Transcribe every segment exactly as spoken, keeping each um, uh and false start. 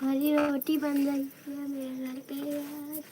हरी रोटी बन रही है मेरे घर पे आज।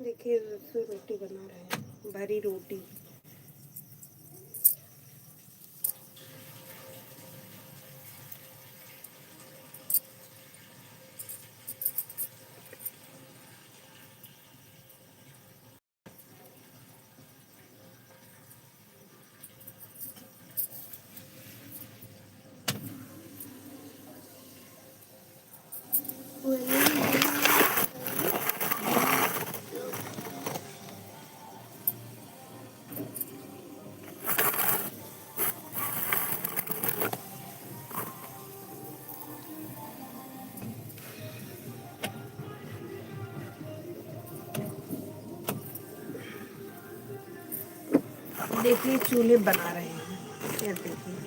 देखिए दोस्तों, रोटी बना रहे हैं, भरी रोटी। देखिए, चूल्हे बना रहे हैं, ये देखिए।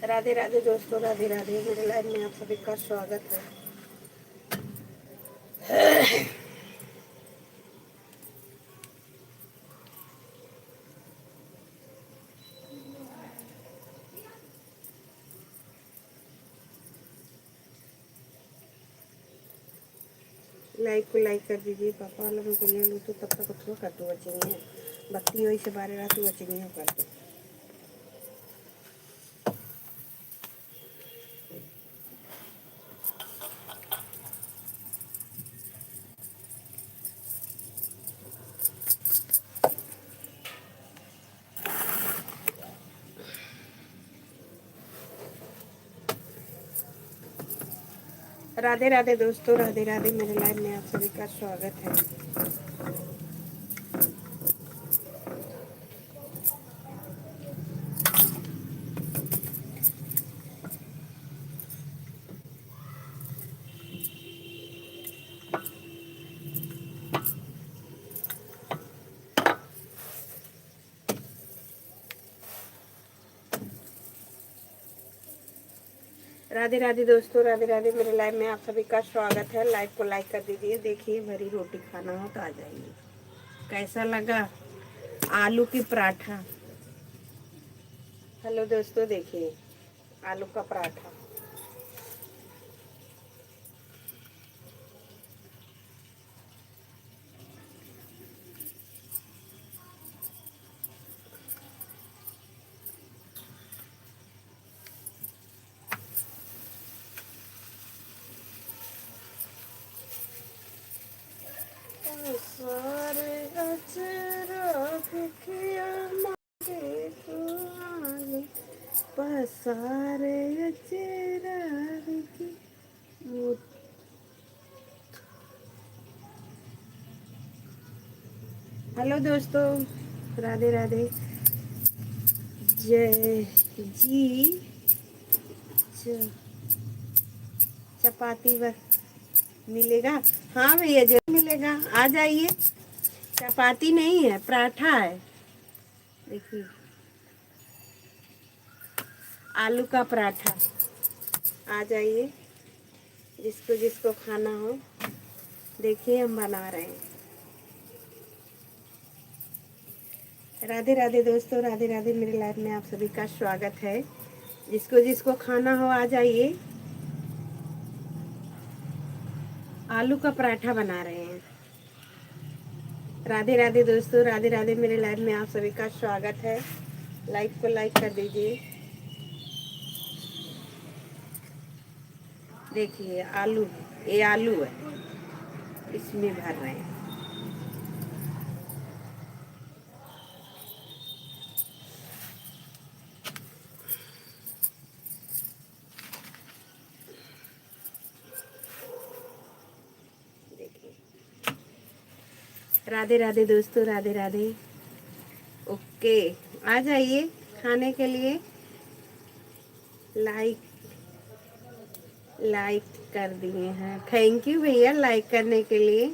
राधे राधे दोस्तों, राधे राधे। मेरे लाइव में आप सभी का स्वागत है। लाइव को लाइक कर दीजिए। पापा वाला में बोलिए लो तो तब तक थोड़ा कर दो वचिंगे। बत्ती वही से बारे रहा तो वचिंगे कर दो। राधे राधे दोस्तों, राधे राधे। मेरे लाइव में आप सभी का स्वागत है। राधे राधे दोस्तों, राधे राधे। मेरे लाइव में आप सभी का स्वागत है। लाइव को लाइक कर दीजिए। देखिए, भरी रोटी खाना हो तो आ जाइए। कैसा लगा आलू की पराठा? हेलो दोस्तों, देखिए आलू का पराठा। पसारे अचरा बिखिया मारे तू आगे, पसारे अचरा बिखिया। हेलो दोस्तों, राधे राधे। जय जी। च-, चपाती ब-, मिलेगा? हाँ भैया, जरूर मिलेगा, आ जाइए। चपाती नहीं है, पराठा है। देखिए, आलू का पराठा, आ जाइए, जिसको जिसको खाना हो। देखिए, हम बना रहे हैं। राधे राधे दोस्तों, राधे राधे। मेरे लाइव में आप सभी का स्वागत है। जिसको जिसको खाना हो, आ जाइए। आलू का पराठा बना रहे हैं। राधे राधे दोस्तों, राधे राधे। मेरे लाइव में आप सभी का स्वागत है। लाइव को लाइक कर दीजिए। देखिए आलू, ये आलू है, इसमें भर रहे हैं। देखिए। राधे राधे दोस्तों, राधे राधे। ओके, आ जाइए खाने के लिए। लाइक, लाइक कर दिए हैं। थैंक यू भैया, लाइक करने के लिए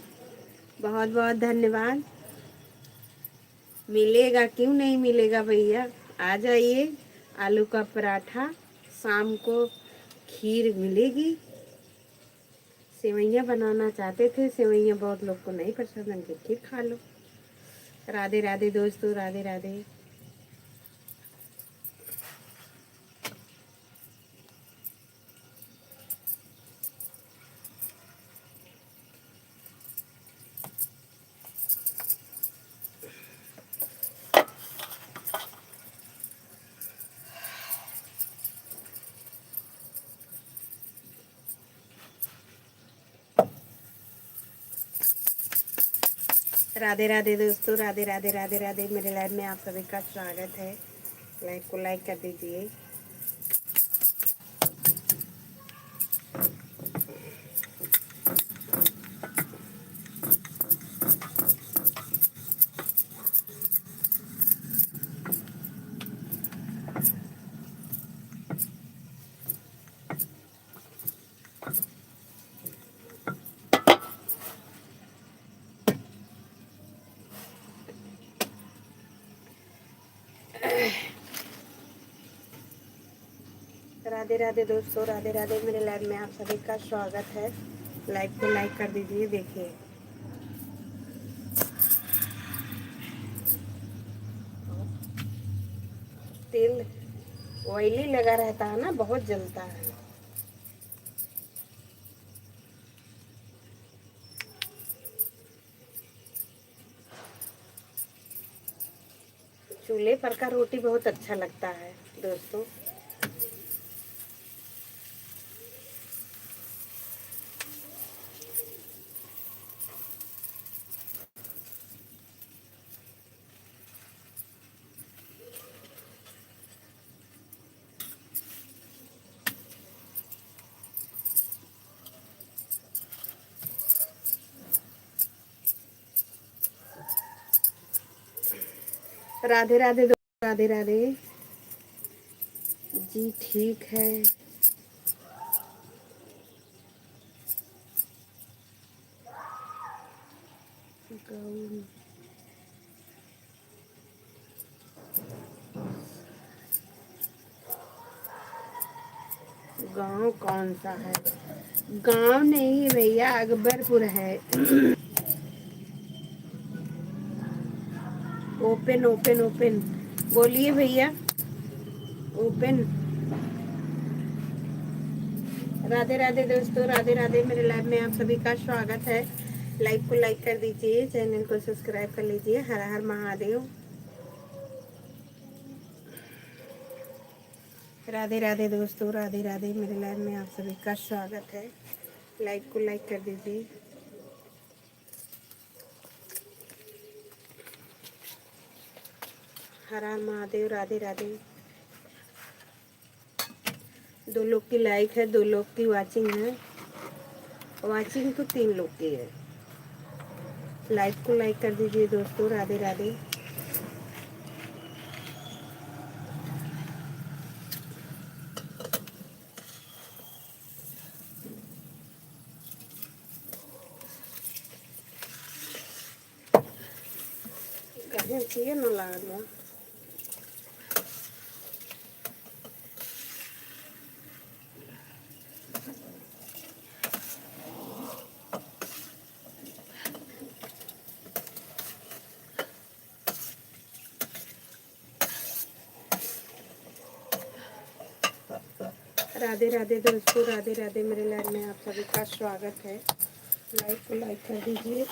बहुत बहुत धन्यवाद। मिलेगा, क्यों नहीं मिलेगा भैया, आ जाइए। आलू का पराठा, शाम को खीर मिलेगी। सेवइयाँ बनाना चाहते थे, सेवइयाँ बहुत लोग को नहीं पसंद, हमके खीर खा लो। राधे राधे दोस्तों, राधे राधे। राधे राधे दोस्तों, राधे राधे, राधे राधे। मेरे लाइव में आप सभी का स्वागत है। लाइव को लाइक कर दीजिए। राधे राधे दोस्तों, राधे राधे। मेरे लाइव में आप सभी का स्वागत है। लाइव को लाइक कर दीजिए। देखिए तेल ऑयली लगा रहता है ना, बहुत जलता है। चूल्हे पर का रोटी बहुत अच्छा लगता है दोस्तों। राधे राधे दो-, राधे राधे। जी ठीक है। गाँव, गाँव कौन सा है? गाँव नहीं भैया, अकबरपुर है। Open, open, open. बोलिए भैया, ओपन। राधे राधे दोस्तों, राधे राधे। मेरे लाइव में आप सभी का स्वागत है। लाइव को लाइक कर दीजिए, चैनल को सब्सक्राइब कर लीजिए। हर हर महादेव। राधे राधे दोस्तों, राधे राधे। मेरे लाइव में आप सभी का स्वागत है। लाइव को लाइक कर दीजिए। हर हर महादेव, राधे राधे। दो लोग की लाइक है, दो लोग की वॉचिंग है। वॉचिंग तो तीन लोग की है। लाइव को लाइक कर दीजिए दोस्तों। राधे राधे। कहीं किए न लागल बा। राधे राधे दोस्तों, राधे राधे। मेरे लाइव में आप सभी का स्वागत है। लाइक को लाइक कर दीजिए।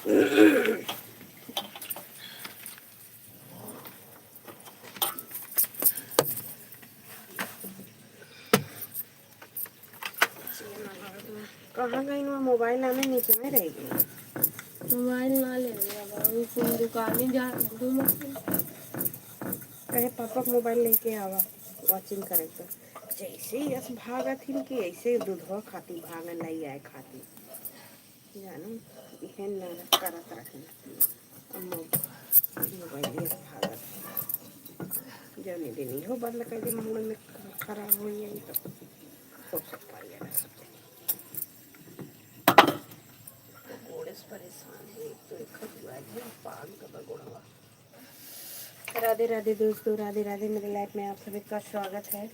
कहाँ गई ना मोबाइल? आने नीचे में रह गई। मोबाइल ना ले गया बाबू, तुम दुकान में जा घूमत। कहे पापा के मोबाइल लेके आवा, वॉचिंग करे तो। जैसे ही यस भागत हिन कि ऐसे दूधवा खाती भागन लाई आए खाती। जानो, इहे नाटक करत रही। अब मो-, मोबाइल ये भागत। जौने दिन इहो बंद कर दे, मामले में खराब हो जाई तो हो सकता है ना सब जने। तो गोड़े से परेशान है, एक तो एक खजुआ है, पान का बा गोड़वा। राधे राधे दोस्तों, राधे राधे। मेरे लाइफ में आप सभी का स्वागत है।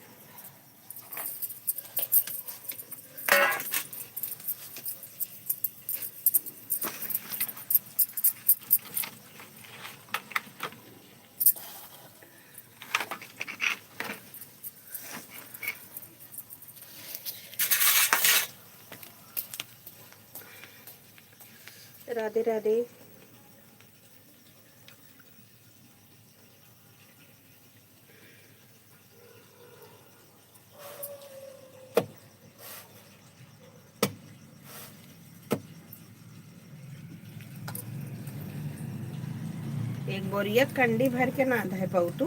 राधे राधे। एक बोरिया कंडी भर के ना धै पाऊ तू।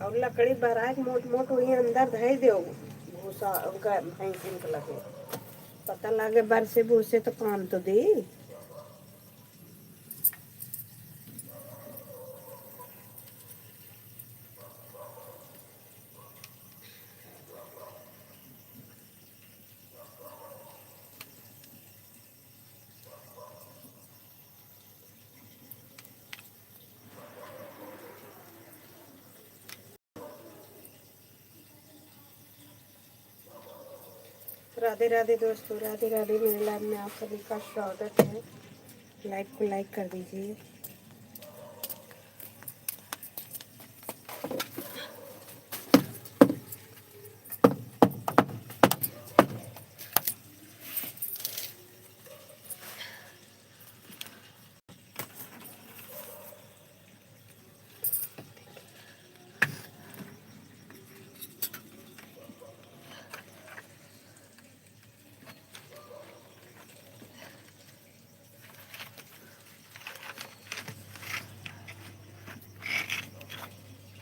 और लकड़ी बराए के मोट मोट वही अंदर धै देउ। भूसा उनका भैंसिन के लगे। पता लागे बरसे बुरसे तो काम तो दे। राधे राधे दोस्तों, राधे राधे। मेरे लाइव में आप सभी का स्वागत है। लाइव को लाइक कर दीजिए।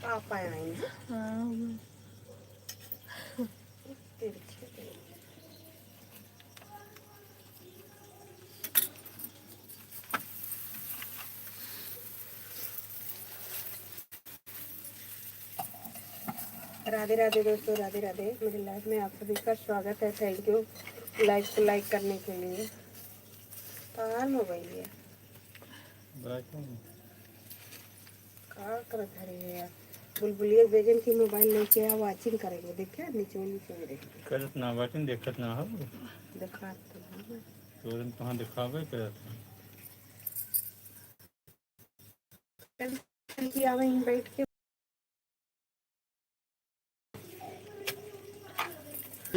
पापा आई हैं। हाँ। तिरछे। राधे राधे दोस्तों, राधे राधे। मेरे लाइव में आप सभी का स्वागत है। Thank you लाइव को लाइक करने के लिए। कहाँ मोबाइल है? का करत हरे यार? बुलबुलिया भेजन की मोबाइल लेके आ, वॉचिंग करेंगे। देखे निचो निचो में देखे। करत ना बाटिन, देखत ना हो। देखा तो ना। तो तुहाँ दिखावे करत ना। चल, चल के आवे यहीं बैठ के।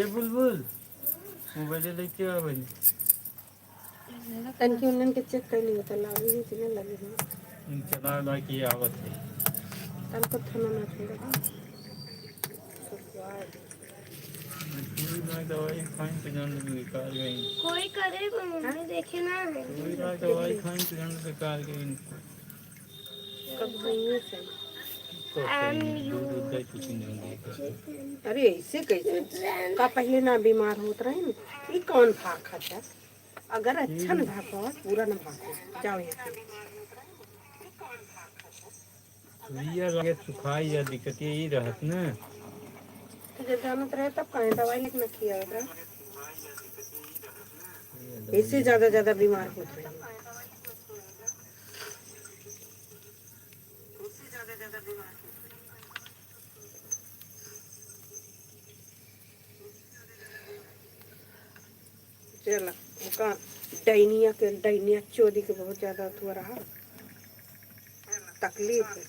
ए बुलबुल, मोबाइल लेके आ भाई। तनकी उन्हन के चेक कर लियो, तो लागी है कि नहीं लागी है। इन चला ला के आवत है। तनको थाना ना छोड़े। कोई ना दवाई खाइन तो जान बेकार गई। कोई करे, मम्मी देखे ना है। कोई ना दवाई खाइन तो जान बेकार गई। कब हुई से? तो सही, दूध, दूध दही कुछ नहीं देते। अरे, ऐसे कैसे? का पहले ना बीमार होत रहे न? ई कौन भाग खाता? अगर अच्छा न भाग हो, पूरा न भाग हो, जाओ यहाँ से। सुइया लगे सुखाई या दिक्कत यही रहत न। तो जब जानत रहे, तब काहे दवाई लेके न खियावत रहे? इससे ज्यादा, ज्यादा बीमार होत रहे। चला, ओका डैनिया के, डैनिया चोदी के बहुत ज्यादा अथुआ रहा, तकलीफ है,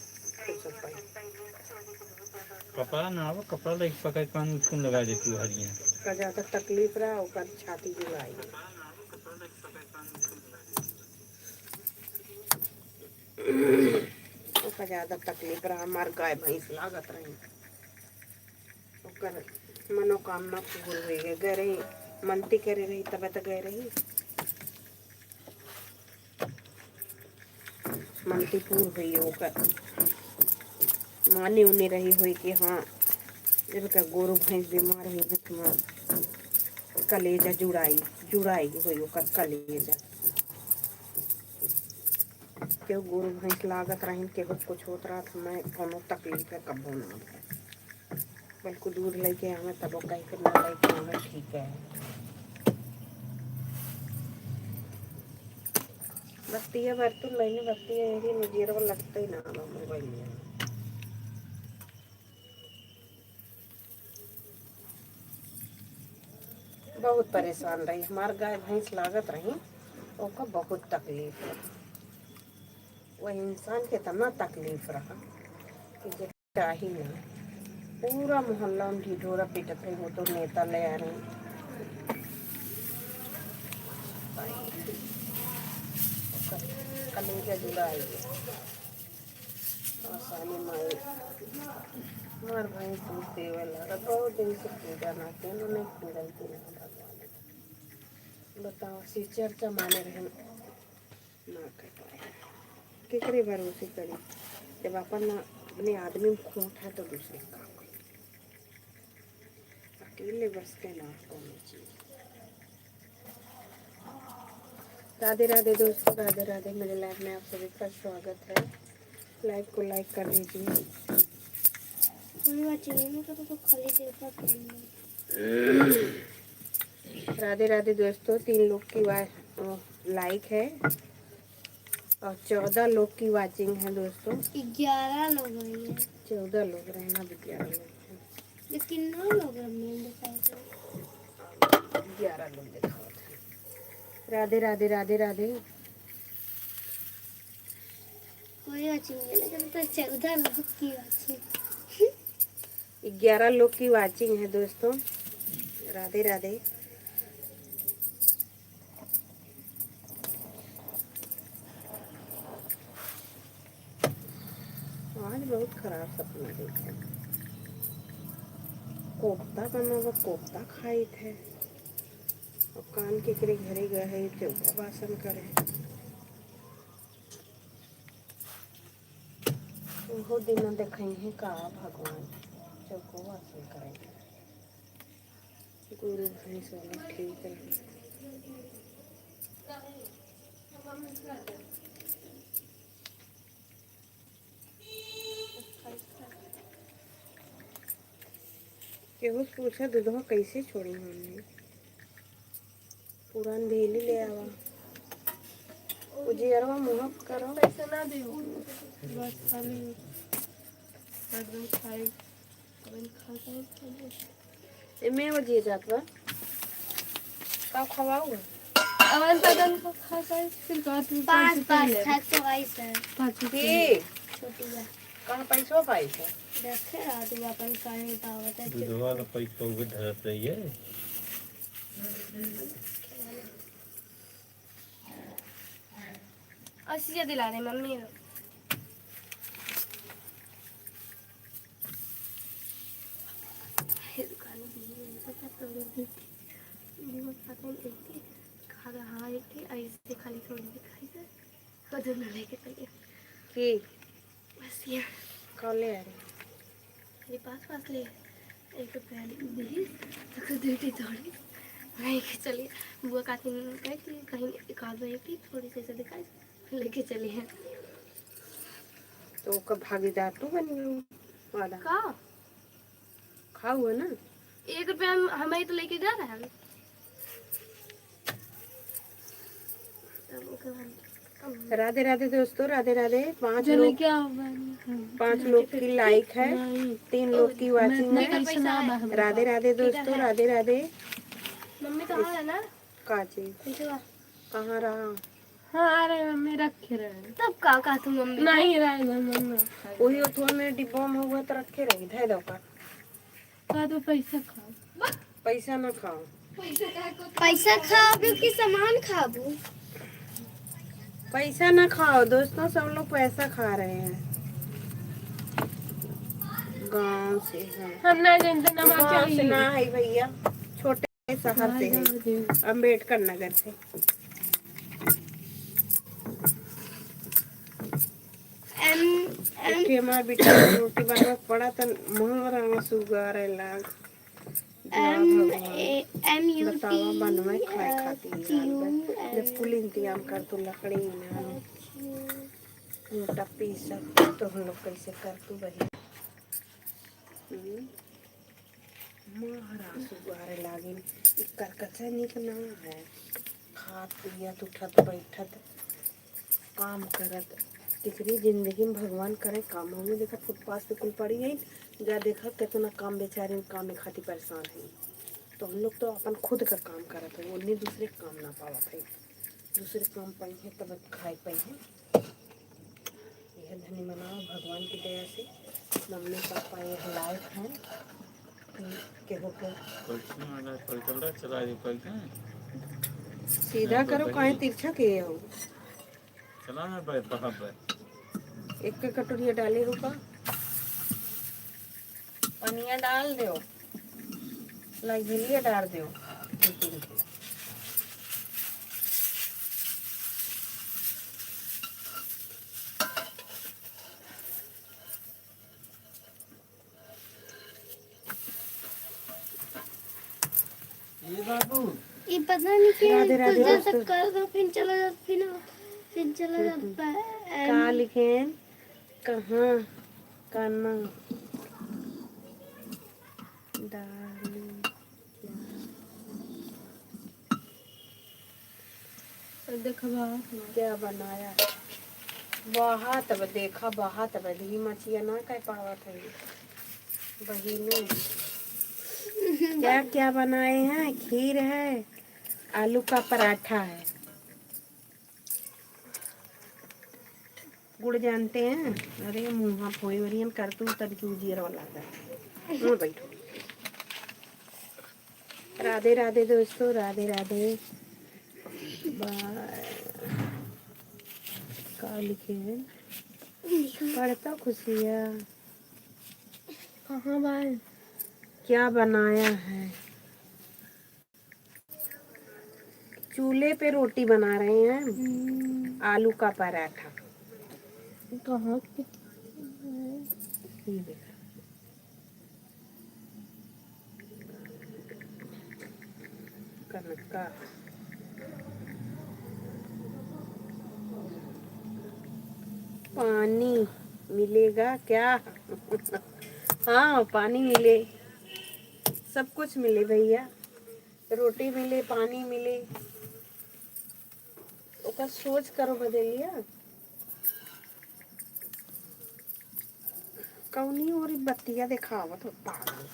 तो सब पाई। कपड़ा ना हो, कपड़ा लेके पकड़ के पानी उसको लगा देती हो हरिया। का ज्यादा तकलीफ रहा, ओकर छाती जुड़ाई। ओकर ज्यादा तकलीफ रहा, हमार गाय भैंस लागत रही, ओकर मनोकामना पूर्ण हुई गए, गए रही, मनती करे रही, तब तो गए रही। मनती पूर्ण हुई ओकर। माने उन्हें रही हुई कि हाँ, जब का गोरू भैंस बीमार हुई है, तो हमार कलेजा जुड़ाई, जुड़ाई हुई ओकर कलेजा। केहू गोरू भैंस लागत रहिन, केहू कुछ होत रहा, तो मैं कोनो तकलीफ है कबो ना होता। बल्कि दूध लेके आवे, तब वो कहीं के ना लेके आवे, ठीक है। बत्तिया बर्तन लेने, बत्तिया यही में जीरवा लगते ही ना आवे मोबाइल में। बहुत परेशान रही, हमार गाय भैंस लागत रही, ओका बहुत तकलीफ रहा। वह इंसान के इतना तकलीफ रहा कि जे चाही ना, पूरा मोहल्ला में ढिढोरा पीटत रही, वो तो नेता ले आ रहे। कलेजा जुड़ा आई है। आसानी माई, हमार भाई दूध देवे लागल, बहुत दिन से पूजा ना किया, उन्होंने पूजन की ना भगवान। बताओ, सी चर्चा माने रहे, ना कर पाए। केकरे भरोसे करी? जब अपन ना, अपने आदमी में खोट है तो दूसरे का करी? अकेले बस के ना कोनो चीज। राधे राधे दोस्तों, राधे राधे। मेरे लाइव में आप सभी का स्वागत है। लाइव को लाइक कर दीजिए। पूरी बात चाहिए ना, तो, तो खाली देखा करेंगे। राधे राधे दोस्तों, तीन लोग की वा-, अ, लाइक है और चौदह लोग की वाचिंग है दोस्तों। ग्यारह लोग रही है। चौदह लोग रहे ना, अभी ग्यारह लोग हैं। लेकिन नौ लोग रहे, मैं दिखाई दे। ग्यारह लोग दिखावत हैं। राधे राधे, राधे राधे। कोई वाचिंग नहीं, लेकिन तो चौदह लोग की वाचिंग। ग्यारह लोग की वाचिंग है दोस्तों। राधे राधे। आज बहुत खराब सपना देखे। कोफ्ता बनावा, कोफ्ता खाइत है। और कान केकरे घरे गए है, चौका बासन करे। ओहो दिन देखइहे का भगवान, चौको बासन करे। गुरु भैंस वाला ठीक है। केहू से पूछा, दूधवा कैसे छोड़ी हमने? पुरान भेली ले आवा। उजियरवा मुँह करो। पैसा ना दे। बस खाली हरदम खाई। अपन खाता है, खाली। एमे वो जिए जात बा। का खवाऊ? अपन पतन को खाता है, फिर बात में पाँच, पाँच पाँच, ले। सात सौ बाईस है। पाँच सौ की? छोटी है। कहाँ पैसवा पाई है? देखे रात में अपन काहे पावत है। दूधवा ना पाई, पाऊ के धरत रही है। और चीजें दिला रहे मम्मी लोग। ये दुकान में भी है, इनका क्या तोड़ दी थी? वो पता नहीं, एक ही खा रहा है, एक ही ऐसे खाली तोड़ दी खाई से, और दोनों लेके चले। की? बस ये। कौन ले आ रही? मेरे पास, पास ले। एक रुपया दी, तो खुद उठी थोड़ी। वहीं के चलिए। बुआ कातिन कही थी, कहीं एक आध एक ही थोड़ी सी ऐसे दिखाई, लेके चली है। तो ओकर भागीदार तू बनी हो, वादा। का? खाऊ है ना? एक रुपया हम, हमें तो लेके गया रहा। अब ओकर बाद राधे राधे दोस्तों, राधे राधे। पाँच चलो, लोग, क्या होगा? पाँच लोग की लाइक है, नहीं। तीन लोग की मैं वाचिंग इतना है। कैसे ना बहन राधे राधे दोस्तों, राधे राधे। मम्मी कहाँ है ना? का चीज? पीछे वा। कहाँ रहा? हाँ, आ रहे मम्मी, रखे रहे। तब का, का तू मम्मी? नहीं रहे ना मम्मी। वही थोड़ा मेरे डिब्बा में हुआ तो रखे रही, धै दो का। का तो पैसा खाओ। पैसा ना खाओ। पैसा खाबू कि सामान खाबू? पैसा ना खाओ दोस्तों, सब लोग पैसा खा रहे हैं। गांव से है। हम ना जानते, ना गांव से चाहिए। ना है भैया, छोटे शहर से है, अम्बेडकर नगर से। एम, एम। कि हमार बेटी के रोटी बनवा के पड़ा त मोर आंसू गारे लाग। एम, भगवान। ए, एम यू बतावा, टी, बनवा खाए अ, खातिर यार, क्यू, बस। जब एम, कुल इंतजाम कर तू, लकड़ी ना, क्यू। मोटा पीस, तो हम लोग कैसे कर तू बहिन? हम्म। मारा सुगारे लागिन, ई करकचा निक ना है। खात पियत, उठत, बैठत, काम करत, केकरी जिंदगी में भगवान करे काम। हमें देखा फुटपाथ पे कुल पड़ी है, जा देखा कितना काम बेचारे काम में खातिर परेशान है। तो हम लोग तो अपन खुद का काम करत है, उन्हें दूसरे का काम ना पावत है। दूसरे काम पाई है तब खाए पाई है। यह धनी मनाओ भगवान की दया से मम्मी पापा यह लायक हैं कि केहू के कैसे मांगा, कल चल रहा, चला दे, कल के। सीधा करो, काहे तिरछा के हो? चला ना भाई, बाहर भाई। एक के कटोरिया डाले हो का? पनिया डाल दो, लगिलिया डाल दो, दो तीन किलो। ये बाबू। ये पता नहीं क्या राधे, राधे कुछ देर दोस्तों। तक कर दो, फिर चला जाता, फिर, फिर चला जाता है। का लिखेन? कहाँ? काना? डाली। देखा बाहर ना। क्या बनाया? बाहर तब देखा, बाहर तब धी मचिया ना कह पावत है। बहिनी, क्या क्या बनाए हैं? खीर है, आलू का पराठा है। गुड़ जानते हैं? अरे मुँहा फोई वरियन कर तू तन की उजियर वाला है। मुँह बैठो। राधे राधे दोस्तों, राधे राधे। बाय। का लिखे हैं? पढ़ता खुशिया। कहाँ बाय? क्या बनाया है? चूल्हे पे रोटी बना रहे हैं, हम्म। आलू का पराठा। कहाँ पे? ये देखो। कनका। पानी मिलेगा क्या? हाँ, पानी मिले, सब कुछ मिले भैया। रोटी मिले, पानी मिले, ओकर सोच करो बदलिया। कौनी ओरी बतिया देखावत हो पागल।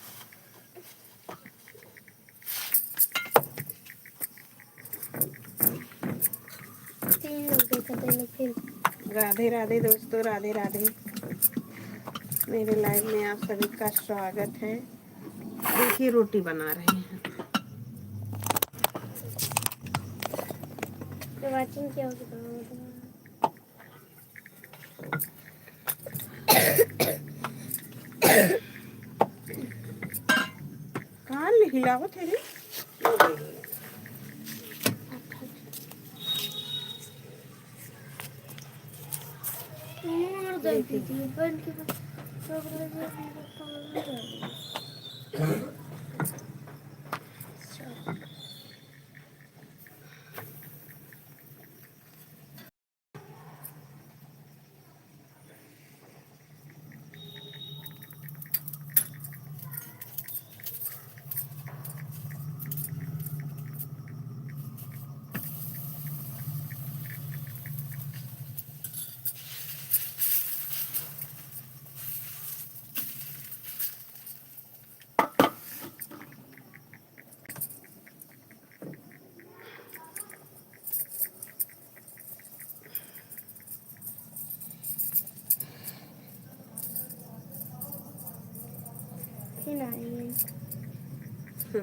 तीन लोग देखत हैं लोग फिर। राधे राधे दोस्तों, राधे राधे। मेरे लाइव में आप सभी का स्वागत है। देखिए, रोटी बना रहे हैं। तो वाचिंग क्या होगी? कहाँ ले हिलावत है रे? मार दे दीदी, बन के बस। फिर आएंगे। ये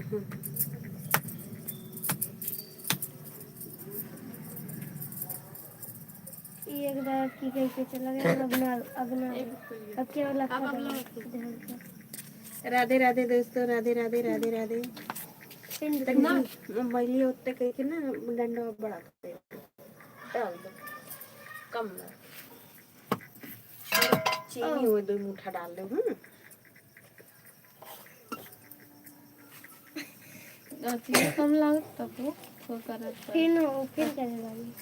एक बार की कह के चला गया, अब ना, अब ना। अब क्या वाला अब, अब खाना? राधे राधे दोस्तों, राधे राधे, राधे राधे। पिंड तनी ना। मोबाइलिया उत्ते कह के ना डंडा बड़ा कर दे। डाल दो। कम ना। चीनी ओ। वो दो मुठा डाल दो, हम्म। अतिया कम लागत तब वो, वो करत बा। फिर न, फिर करे वाली।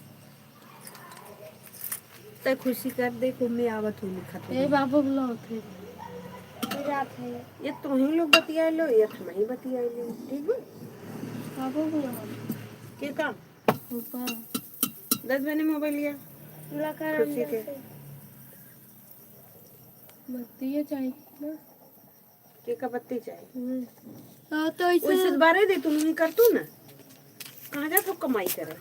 त खुशी कर दे, कुम्मी आवत हुई लिखत ए हुई। बाबू बुलावत है। ये जात है। ये तुहीं लोग बतिया लो, ये हम ही बतिया लो, ठीक है? बाबू बुलावत। के का? ऊपर। दस बने मोबाइल लिया। खुशी के। बत्तिये चाहिए ना। के का बत्ती चाहिए? हम्म। तो, तो इसे वैसे बारे दे, तुम ही कर तू ना। कहाँ जा तू कमाई करे?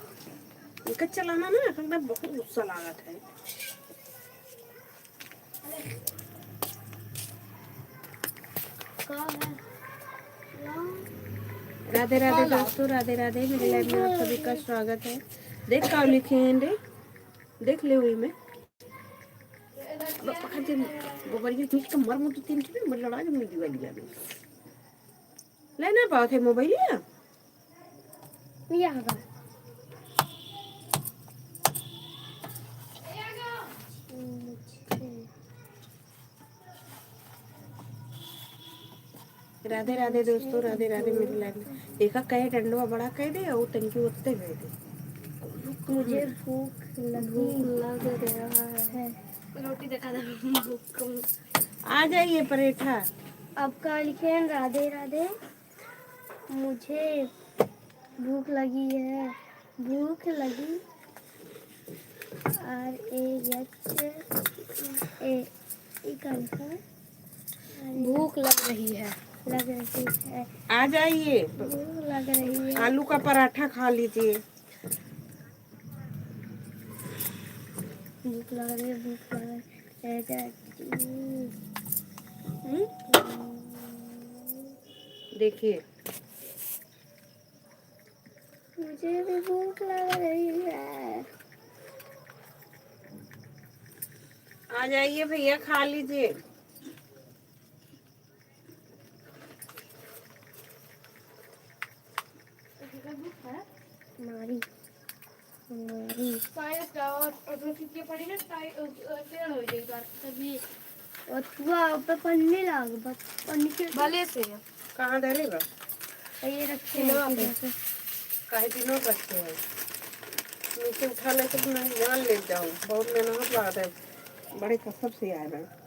इनका चलाना ना, एकदम बहुत गुस्सा लागत है। राधे राधे दोस्तों, राधे राधे। मेरे लाइव में आप सभी का स्वागत है। देख का लिखे हैं रे, देख ले वही में। ब-, पकड़ के गोबरिया खींच के मर मुझे तीन ठे, मर लड़ा के मुझे दीवाली आ गई। ले ना पावत है मोबाइलिया? ये आ गया। राधे राधे दोस्तों, राधे राधे मेरे लाइव में। देखा कहे डंडवा बड़ा कह दे और तनकी उत्ते कह दे। मुझे भूख लगी। भूख लग रहा है। रोटी देखा दे, भूख कम। आ जाइए परेठा। आपका लिखे हैं राधे राधे। मुझे भूख लगी है, भूख लगी। आर ए एच ए, ई का लिखा है? भूख लग रही है। लग रही है। आ जाइए। भूख लग रही है। आलू का पराठा खा लीजिए। भूख लग रही है, भूख लग रही है। ए, जा, हम्म? देखिए। मुझे भी भूख लग रही है। आ जाइए भैया, खा लीजिए। मारी, मारी। साइज का और, और फिर के पड़ी ना, साइज, अ, अ, टेढ़ हो जाएगा, तभी। और थुआ पे पन्नी लाग, बस पन्नी के भले से। कहाँ धरे बा? ये रखे हैं ना आप। काहे दिनों रखे हैं? नीचे उठा लेके तो मैं जान ले जाऊँ। बहुत मेहनत लागत है। बड़े कसब से आए हैं।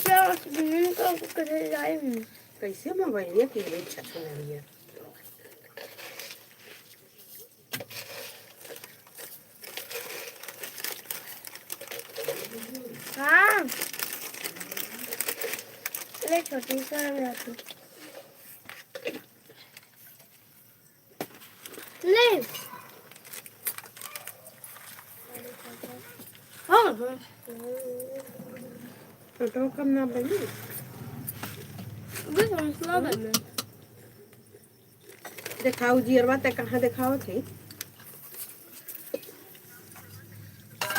क्या दिन का करे जाए? कैसे मोबाइल ये के लिए छछन रही है? हाँ। ले छोटी सा हम रखी। ले। हाँ, हाँ। फोटो कम ना बनी। बस हम ना बने। देखाओ जियरवा, ते कहाँ देखावत है?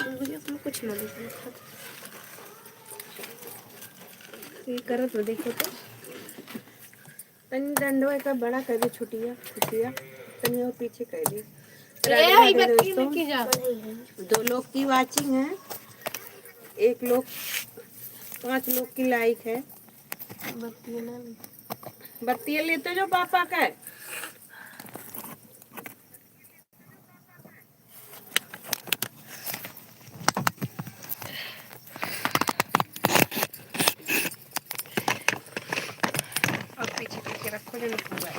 वीडियो में कुछ ना देखावत। ये करत बा, देखो तो। तनी डंडवा एका बड़ा कर दे, छुटिया, छुटिया। तनी और पीछे कर दे। राधे राधे दोस्तों। दो लोग की वॉचिंग है, एक लोग, पाँच लोग की लाइक है। बत्तियाँ ना ले। बत्तियाँ लेते जो पापा का। अब पीछे पीछे रखो जो पूरा।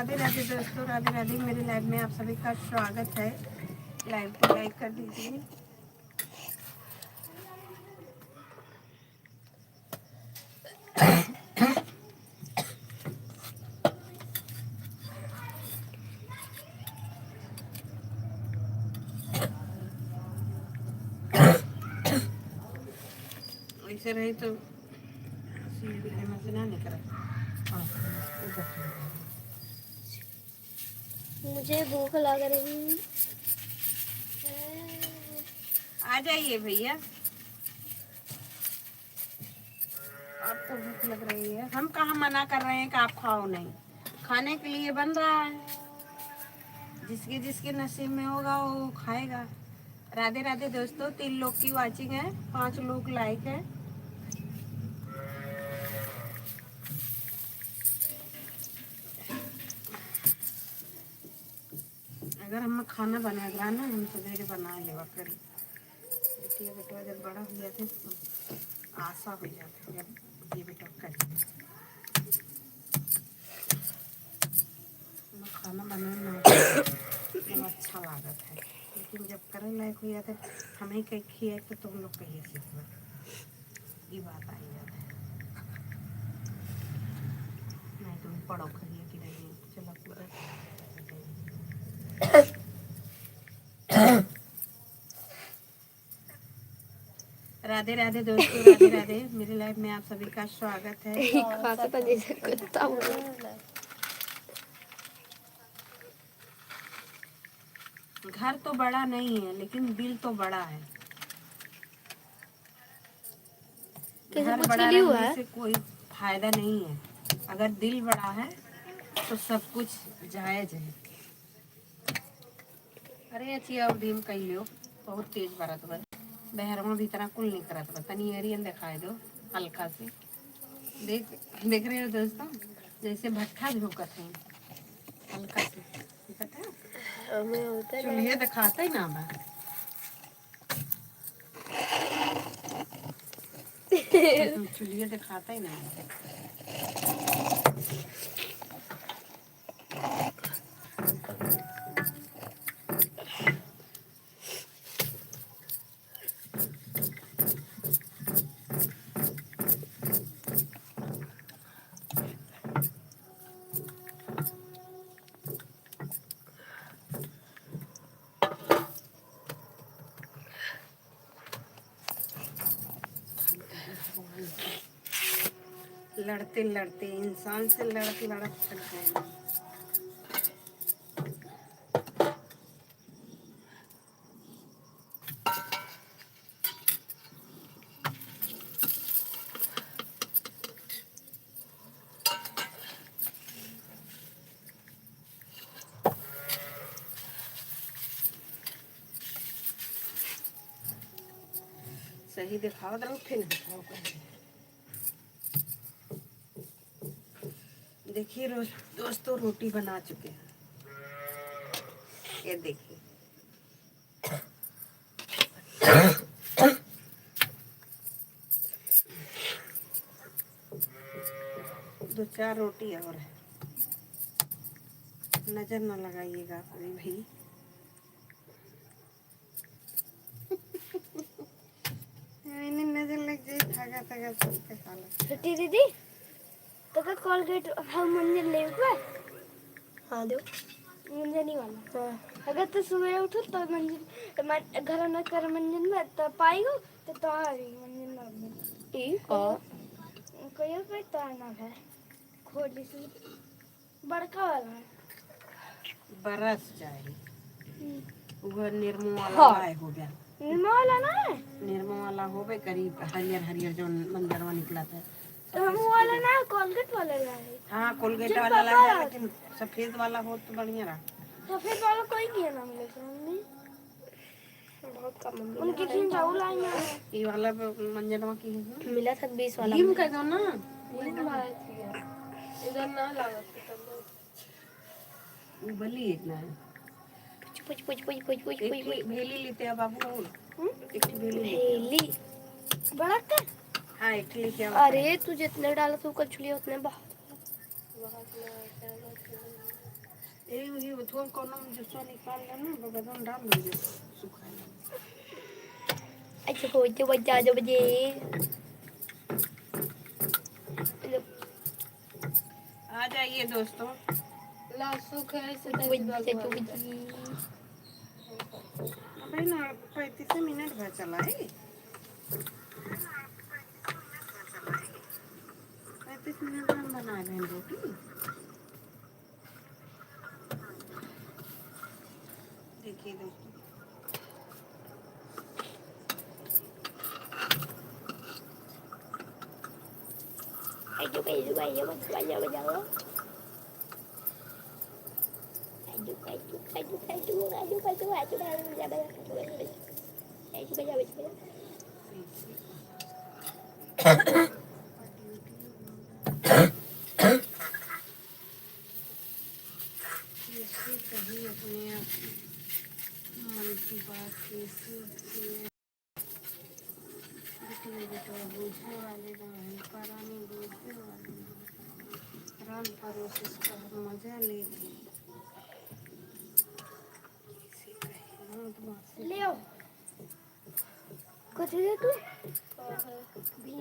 राधे राधे दोस्तों, राधे राधे। मेरे लाइव में आप सभी का स्वागत है। लाइव को लाइक कर दीजिए। ऐसे रही तो सीढ़ी में से ना निकला। हाँ, ऊपर से। मुझे भूख लग रही है। आ जाइए भैया, आपको भूख लग रही है, हम कहाँ मना कर रहे हैं कि आप खाओ नहीं, खाने के लिए बन रहा है। जिसके जिसके नसीब में होगा वो खाएगा। राधे राधे दोस्तों, तीन लोग की वॉचिंग है, पांच लोग लाइक है। अगर हम खाना बनाए रहा ना, हम सवेरे बना लेवा करी। बिटिया बेटवा जब बड़ा हो जाते तो आशा हो जाते, जब बिटिया बेटवा कर खाना बनाए ना, तो अच्छा लागत है, लेकिन जब करे लायक हो जाते, हम ही कहीं खिए तो तुम लोग कहिए सीखबा। ये बात आई जाते। नहीं तो पड़ो कहिए कि नहीं, चलो पूरा। राधे राधे दोस्तों, राधे राधे। मेरे लाइव में आप सभी का स्वागत है। खासा था जैसे कुत्ता बोले। घर तो बड़ा नहीं है, लेकिन दिल तो बड़ा है। कैसे घर पूछ बड़ा के लियो रहने है? से कोई फायदा नहीं है। अगर दिल बड़ा है, तो सब कुछ जायज है। अरे अच्छी, और धीम कह लियो, बहुत तेज बरत बा। बहरवा भीतरा कुल निकरत बा, तनी एरियन दिखाई दो हल्का से। देख, देख रहे हो दोस्तों, जैसे भट्ठा झोंकत है हल्का से, दिखत है? हमें होता है। चूल्हे दिखाते ही ना बा। चूल्हे दिखाते ही ना बा। लड़ते लड़ते, इंसान से लड़त लड़त थक गए। सही दिखाओ, तो फिर दिखाओ कहीं। देखिए रो-, दोस्तों, रोटी बना चुके हैं। ये देखिए, दो चार रोटी और है, नजर ना लगाइएगा कोई भी। मैंने नजर लग जाए, धागा धागा सबके हालत। छोटी दीदी, तो का कोलगेट हम मंजन लेवे के बा? हाँ, दो। मंजनी वाला। हाँ। अगर तो सुबह उठो तो मंजन, तो मैं घर में कर मंजन में तो पाई हो, तो तो आ रही मंजन में। ई का? कहियो पे तो ना है। खोली से बड़का वाला है। बरस जाए। हम्म। उहे निरमा वाला हाँ। लाए हो गया। निरमा वाला ना है? निरमा वाला होबे करी, हरियर हरियर जौन मंजरवा निकलत है। तो हम वो वाला ना, कोलगेट वाला लाए। हाँ, कोलगेट जिन वाला पापा लाए, लेकिन सफेद वाला हो तो बढ़िया रहा। सफेद वाला कोई किया ना मिले तो मम्मी। बहुत कम मिला। उनकी फिर चाउर आई ना। ये वाला ब-, मंजनवा की है ना? मिला था बीस वाला भीम में। कह दो ना। इधर ना लागत है तब। उबली एक ना है। पुच, पुच, पुच। एक ठे भेली लेते हैं बाबू, और हम्म? एक ठे भेली लेते हैं। भेली। बड़ा का? हाँ, एक ठे लेके आओ। अरे, तू जितने डाला था, कल छुलिया उतने बहुत। बहुत ना, क्या बात है? ए, वही उठवा कोनो में जूसवा निकाल लेना, बगदन डाल दो जो सूखा है। अच्छा, हो, जो बजा, जो बजे। आ जाइए दोस्तों। ला, सूख है, ऐसे वो तैसे बजा, जो बजे। अबे ना, पैंतीस मिनट भर चला है। पैंतीस मिनट में हम बना लें रोटी। देखिए दोस्तों, कैसे कही अपने आप मन की बात, कैसे अपने बिटिया बिटिया बूझे वाले ना है, परानी बूझे वाले ना है। राम परोस इसका हम मजा लेते हैं। कैसे कही, मौत मासी ले आओ। कथी दे तू? भी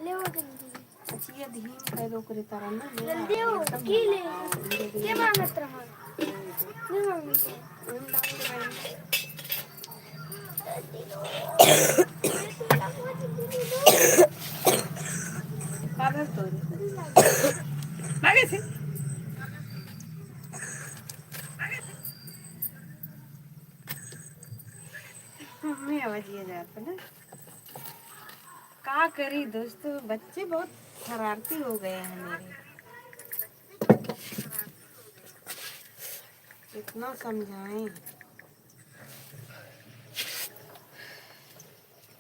ले आओ जल्दी। अच्छा, ये धीम कर दो, ओकरे तरह ना, ले जल्दी आओ, एकदम की ले? धीरे धीरे। के मांगत रहा? नहीं मांगत रहा। पागल तो रे। भागे से। मम्मी आवाज ये जाता ना। का करी दोस्तों, बच्चे बहुत शरारती हो गए हैं मेरे। कितना समझाएं।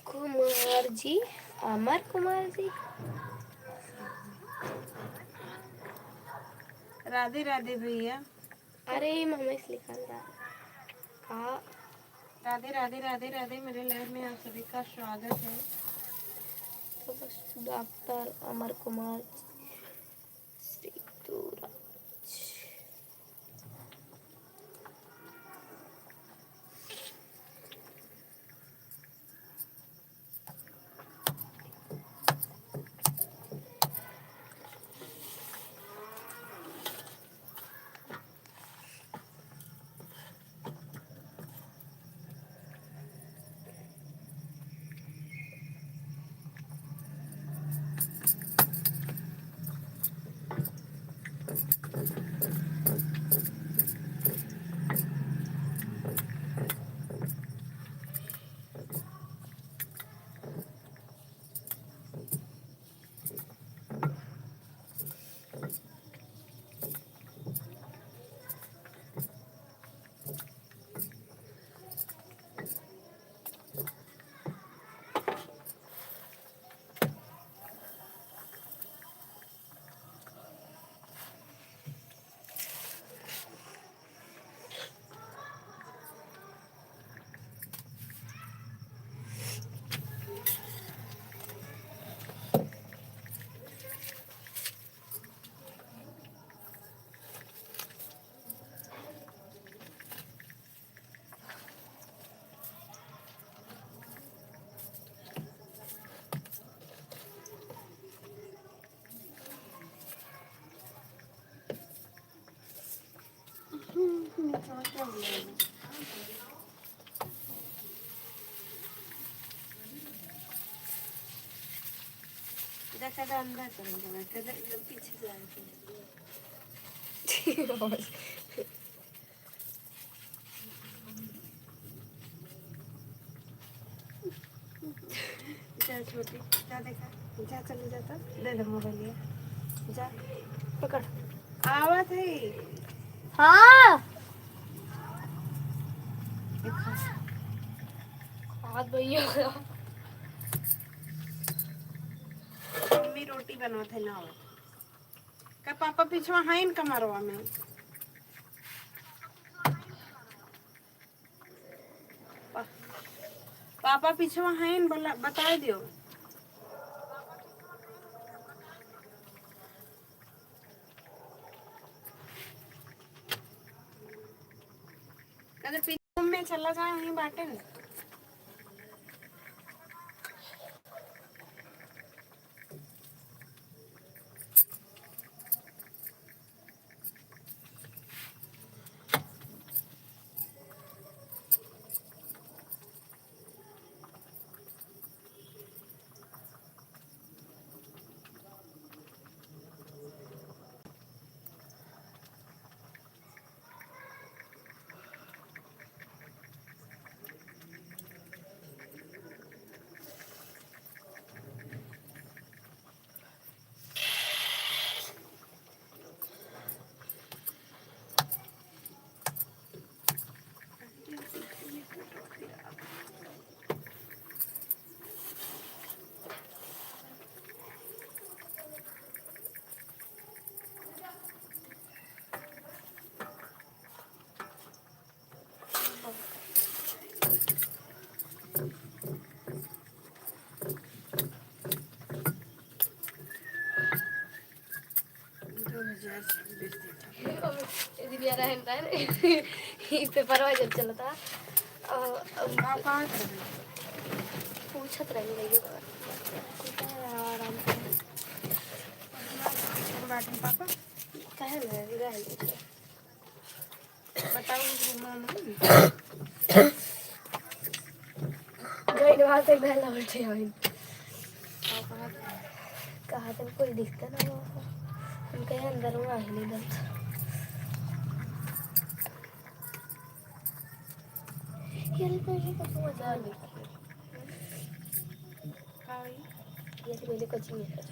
कुमार जी, अमर कुमार जी। राधे राधे भैया। अरे, ई मम्मी से लिखल बा। का? राधे, राधे, राधे, राधे। मेरे live में आप सभी का स्वागत है। तो बस डॉक्टर अमर कुमार श्री दूराज। देखा तो अंदर चल गया, कदर पीछे जाए। जा छोटी, जा देखा, जा चले जा तो, दे दे मोबाइल ये, जा। पकड़। आवत है। हाँ। देखा। हाथ भैया। मम्मी रोटी बनवत है ना आवत। का पापा पिछवा है इनका मरवा में? पा-, पापा पिछवा हैं, बोला, बताए दियो। में चला जाए, वहीं बाटे ना। दो हजार छब्बीस देखा। ये दिव्या रहन रहन, ई पेपरवा जब चलता, अ, अ, आप कहाँ से हैं? पूछत रही भैया। आराम से। बात में पापा? काहे ना, रहन दे। बताओ, उस रूम में। गइल वहाँ से बहला उठे आइन। कहा तो कोई दिखता ना हो। हम कहे अंदर में आ ही नहीं दम। ये तो, ये तो मजा आ गई। ये तो मेरे को चाहिए था।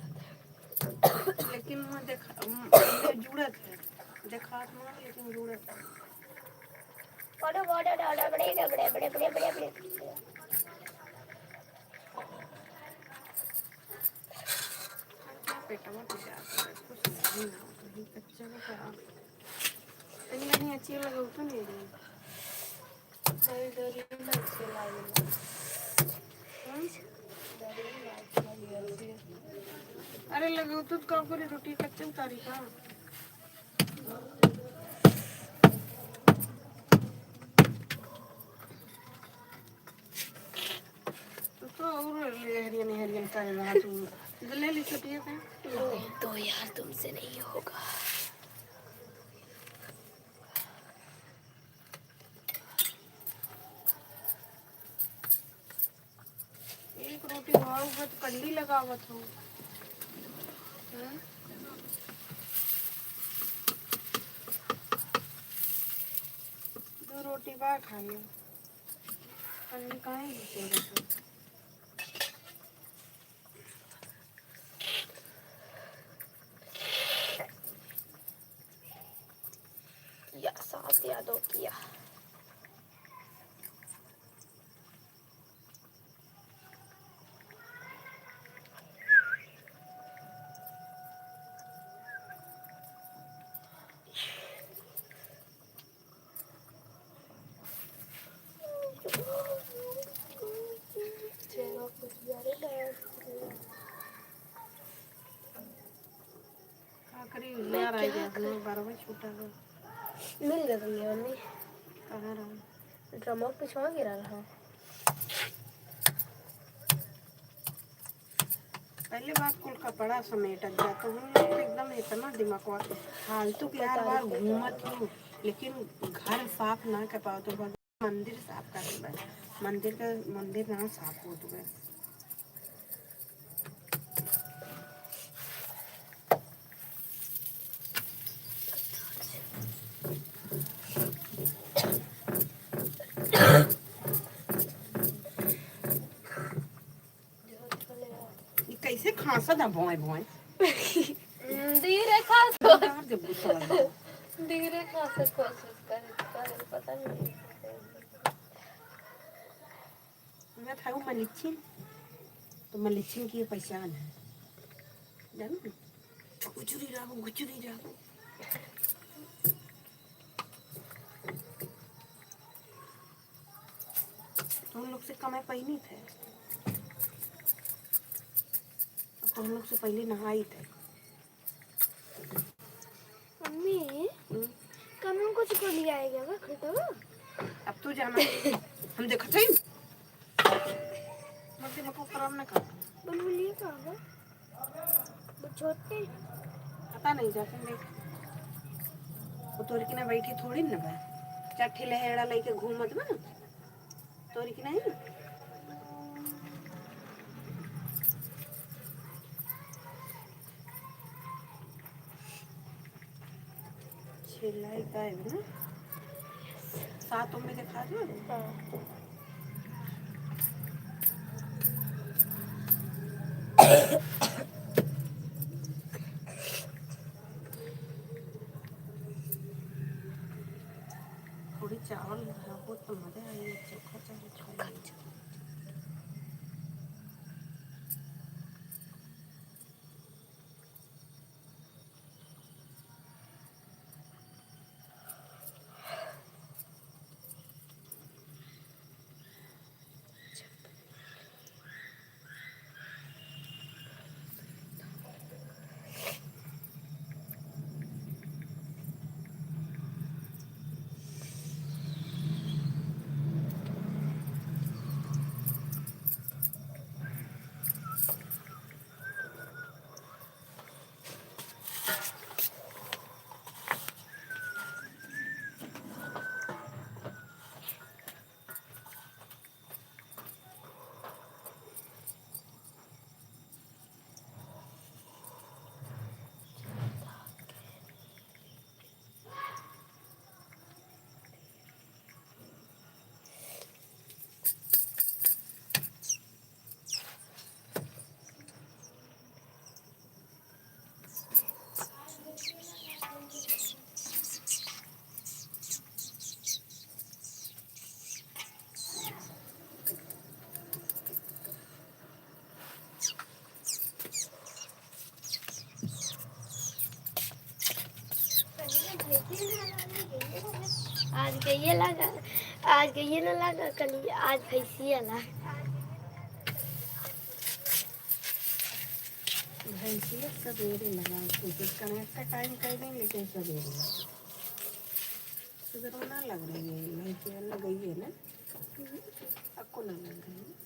लेकिन वहाँ देखा, म-, ये जुड़त है। देखात ना, लेकिन जुड़त है। बड़े, बड़े, बड़े, बड़े। क्या पेटवा पिरात है, कुछ नहीं ना होता है, कच्चा का खराब। कहीं, कहीं अच्छी लगे तो नहीं रही। अरे लगे तो का करे, रोटी कच्चे उतारी का? तो, तो और ले हरियन, हरियन का है वहाँ तू। ले ली छोटिया का। दो यार, तुमसे नहीं होगा। एक रोटी भाव बस कंडी लगावत हो। हाँ? दो रोटी बा खा लो। कंडी काहे नहीं छोड़त हो? या सास यादव किया। का करी, मैं यार, आई क्या गया, करूँ? हमें बारह बजे छूटा है। मिल गया तुमने, मम्मी? कहाँ रहा? ड्रमवा के पिछवा गिरा रहा। पहले बात कुल कपड़ा समेटत जा, तो हम लोग तो एकदम इतना दिमाग फालतू के यार बार घूमत हूँ, लेकिन घर साफ ना कर पाओ तो बस मंदिर साफ कर दे बस। मंदिर का, मंदिर ना साफ हो तो बस। ई कैसे खांसत है भोंय भोंय? धीरे खांस। मार दे बुतवा। धीरे खांसे कोशिश करे, करे, पता नहीं। मैं खाऊं मलिचिन, तो मलिचिन की पहचान है, जानू? गुचरी रहो, गुचरी रहो। तो उन लोग से कमे पैनी थे, तो उन लोग से पहले नहाई थे। मम्मी, हम्म। कमे कुछ को लिया है क्या, वो खरीदो? अब तू जाना, हम देखत हई। मर्दे, मको खराब ना कर। बुलबुलिया कहाँ बा? वो छोटे। पता नहीं, जाके देख। वो तोर के ना बैठी थोड़ी ना बा। चार ठे लहेड़ा लेके घूमत बा। तोर के नहीं। छह लाइक आए ना, सात में दिखा दो। हाँ। थोड़ी चावल हो तो मजा आई, चोखा चावल खा लेंगे। आज गइये लगा, आज गइये ना लगा, कल आज भैंसिया ला। भैंसिया सबेरे लगा, कोशिश करें, इसका टाइम कर दें, लेकिन सबेरे लगा। सुबह ना लग रही है, भैंसिया ना गई है ना, आपको ना लग रही है।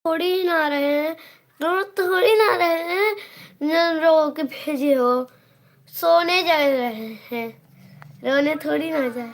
थोड़ी ना रहे हैं, रो थोड़ी ना रहे हैं, जन रो के भेजे हो, सोने जा रहे हैं, रोने थोड़ी ना जाए।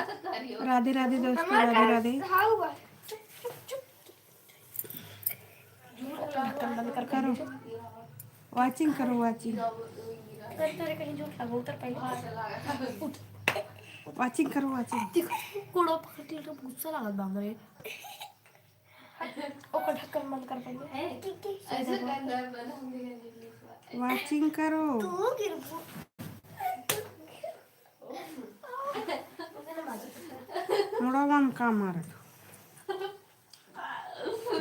राधे राधे दोस्तों, राधे राधे। ढक्कन बंद कर, करो, watching करो, watching। अरे तोरे कहीं झूठ लगा, उतर पहले। उठ। Watching करो, watching। देखो, कोड़ा पकड़ के एकदम गुस्सा लागत बा हमरे। ओकर ढक्कन बंद कर पहले। ऐसे करना है, बंद होने का नहीं। Watching करो। तू गिरबो। मुड़वा में का मारत?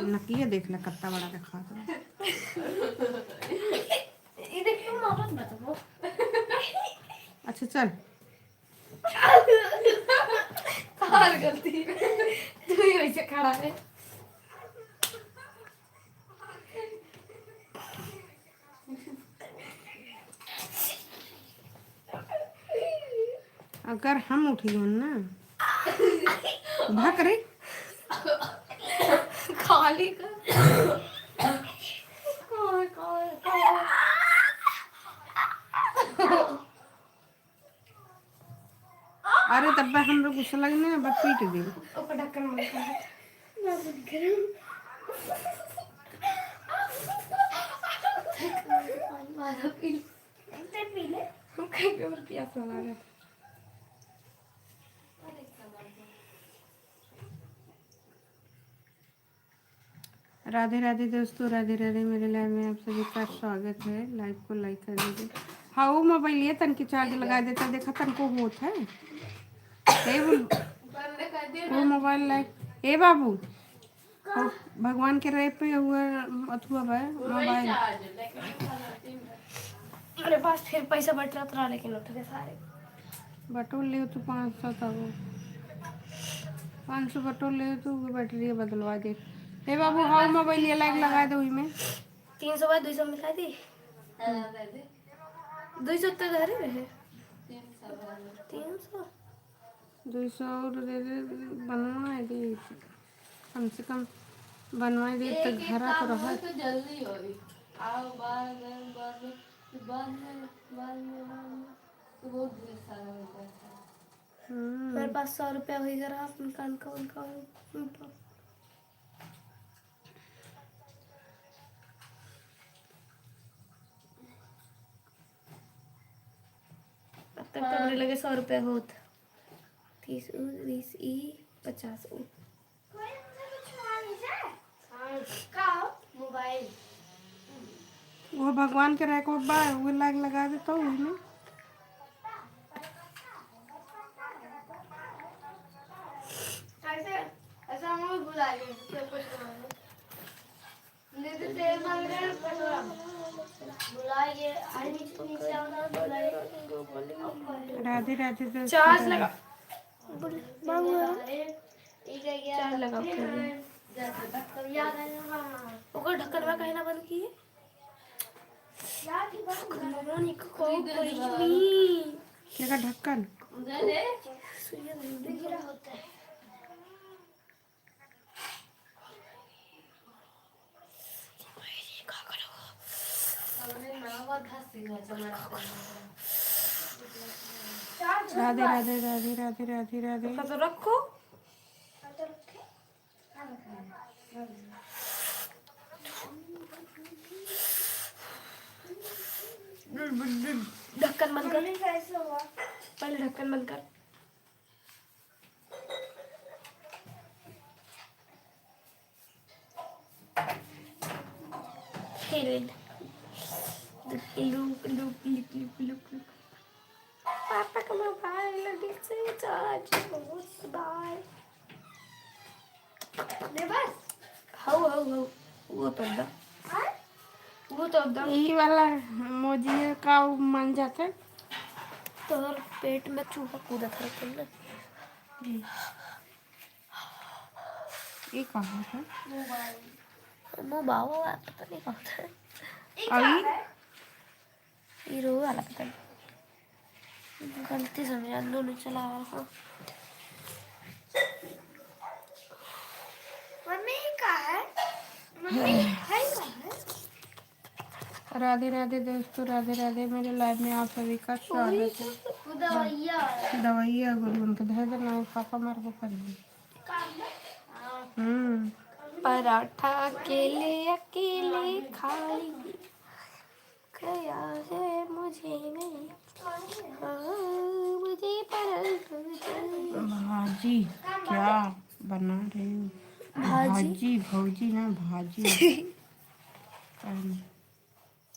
नकिया देख ले, कत्ता बड़ा देखात बा। ई देख, तू मारत बा तो। अच्छा, चल। तोहार गलती। तू ही वैसे खड़ा है। अगर हम उठ गए ना, भाग रे। खाली कर। अरे तब हमरो गुस्सा लगे ना, बस पीट दे। ओकर ढक्कन बंद कर। ना बंद करूँ। मारा पी ले। ते पी ले। हम कहीं पे और प्यास लगा। राधे राधे दोस्तों, राधे राधे। मेरे live में आप सभी का स्वागत है। Live को like कर दीजिए। हाँ, वो मोबाइल ये तनकी charge लगा देता, देखा तनको होत है। ए बोल, वो मोबाइल लाइक, ए बाबू, वो भगवान के रहे पे हुआ अथुआ बा मोबाइल। अरे पास फिर पैसा बटरत रहा, लेकिन उठ के सारे। बटोर ले तू पाँच सौ तब। पाँच सौ बटोर ले तू, वो बैटरी बदलवा दे। हे बाबू, हाउ मोबाइल ये लाइट लगा दे ओही में। तीन सौ बा, दुई सौ मिला दी। दुई सौ तो धरे रहे। तीन सौ। दुई सौ और दे दे, बनवा दे। कम से कम बनवाई दे, एक, तो एक घरा काम पर रह। होई तो जल्दी होई। आओ, बाद में, बाद में, बाद में, बाद में, बाद में, तो बहुत ढेर सारा हो जाता है। हम्म। मेरे पास सौ रुपया होई, अगर आप निकाल का उनका, उनका। अब तक तो हमरे लगे सौ रुपया होत। तीस उ, बीस ई, पचास उ। हाँ, का हो? मोबाइल। वो भगवान के रैक बा, वो लाग लगा देता हूँ उसमें। ऐसे, ऐसा हम लोग भुला गए, सब कुछ भुला गए। नहीं तो तेल मांग रहे हैं, पेट्रोल। भुला गए, आई नीचे, नीचे वाला भुला गए। राधे राधे दोस्तों। चार्ज लगा। बोल, बाबू। चार लगा फिर। ओकर ढक्कनवा काहे ना बंद किए? ढक्कनवा नहीं, का करी? केका ढक्कन? सुइया दे दे। राधे, राधे, राधे, राधे, राधे, राधे। रखो तो रखो। ढक्कन बंद कर। मम्मी, कैसे हुआ? पहले ढक्कन बंद कर। खेल। Look, look, look, look, look, look. पापा का मोबाइल अभी से चार्ज होत बा। ले बस। हौ, हौ, हौ। वो तो दा। हाँ? वो तो दा। यही वाला मोजिया का उ मन जाते। तोहर पेट में चूहा कूदत रहते ना। ये कहाँ है? मोबाइल। मोबाइल, पता नहीं कहाँ है। ये अभी? कहाँ है? ये रो वाला पता नहीं। गलती से मेरा दोनों चला रहा। मम्मी, ये कहाँ है? मम्मी, है कहाँ है? राधे राधे दोस्तों, राधे राधे। मेरे live में आप सभी का स्वागत है। दवाइया। दवाइया गुरु उनके धर देना, पापा मार को कर दे। हम्म। पराठा अकेले अकेले खाई गया है मुझे नहीं, हाँ, मुझे पराठा। भाजी क्या बना रही हो? भाजी? भाजी, भौजी ना, भाजी।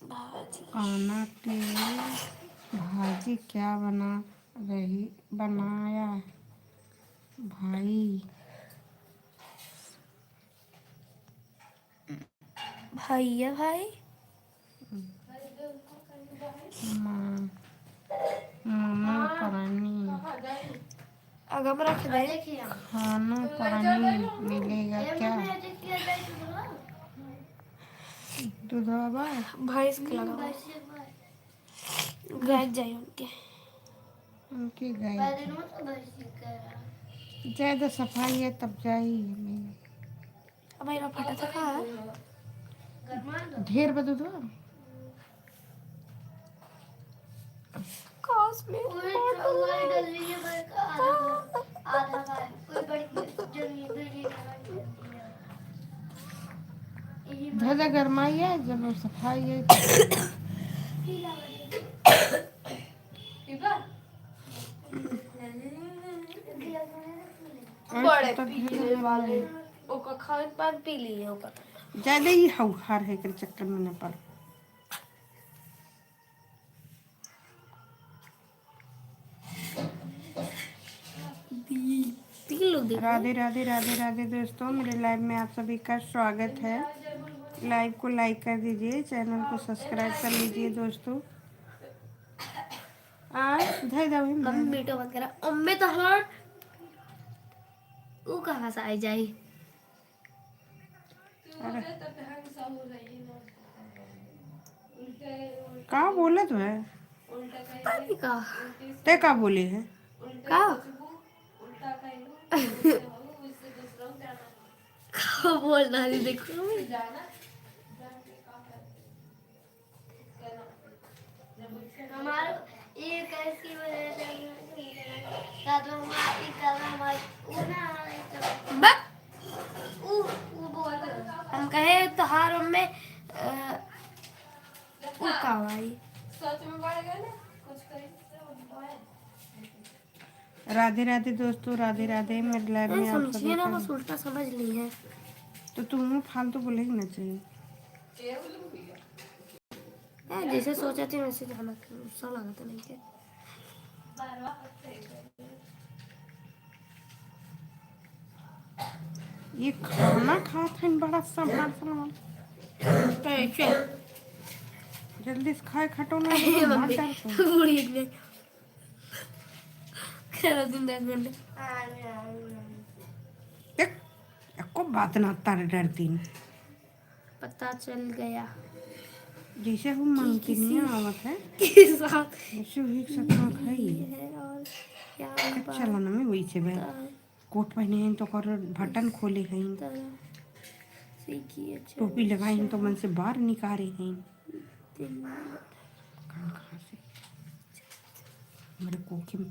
भाजी। काना के भाजी क्या बना रही, बनाया भाई? भैया भाई। माँ, मामा पानी। अगम रख दे। खाना पानी मिलेगा क्या? दूधवा बा? भैंस के लगा। गाय जाए उनके। उनके गाय। ज्यादा सफाई है तब जाई। अब भाई फटा था का? ढेर बा दूधवा। काश में। धजा गरमाई है, जब सफाई है। बड़े पीले वाले। ओकर खाए के बाद पी लिए, ओकर। ज्यादा ही हौहार है, एकर चक्कर में न पड़। पी लो, देखो। राधे, राधे, राधे, राधे दोस्तों, मेरे लाइव में आप सभी का स्वागत है। लाइव को लाइक कर दीजिए, चैनल को सब्सक्राइब कर लीजिए दोस्तों। आ, धर दो ही मम्मी। मीठो मत करा। अम्मे तो हमार ऊ कहाँ से आई जाई? अरे। का बोलत है? पता नहीं का। ते का बोले है? का? का बोल रहा है, देखो। हमार ई कैसी वजह से हम नहीं खेलेंगे। का तो हमार, ई का हमार, ऊ ना हमार, ई तो बक! ऊ, ऊ बोल रहा है। हम कहे तोहार में, अ, ऊ का भाई? सच में बढ़ गए ना, कुछ कहीं से बढ़ गए। राधे राधे दोस्तों, राधे राधे। मेरे लाइव में आप सभी समझिए ना, का बस उल्टा समझ ली है। तो तुम फालतू बोले ही ना चाहिए। ए, जैसे सोचा थी वैसे जाना था, गुस्सा लगा था नहीं क्या? ये खाना खात हैं बड़ा संभाल संभाल। तो ऐसे जल्दी से खाए खटो ना, ये मम्मी, मार डाल तू। बूढ़ी एक ने। करो दिन दस घंटे। देख, एको बात ना तारे डरती न। पता चल गया। जैसे हम कि मांगती नहीं किसी आवत है, के साथ वैसे वही के साथ ना खाई। है और क्या अच्छा पता लगा ना मैं वही से बे। कोट पहने हैं तो ओकर बटन खोले हैं। तरह से कि अच्छा टोपी लगाए हैं तो मन से बार निकारे हैं। दिन कहाँ, कहाँ से? हमारे कोखे में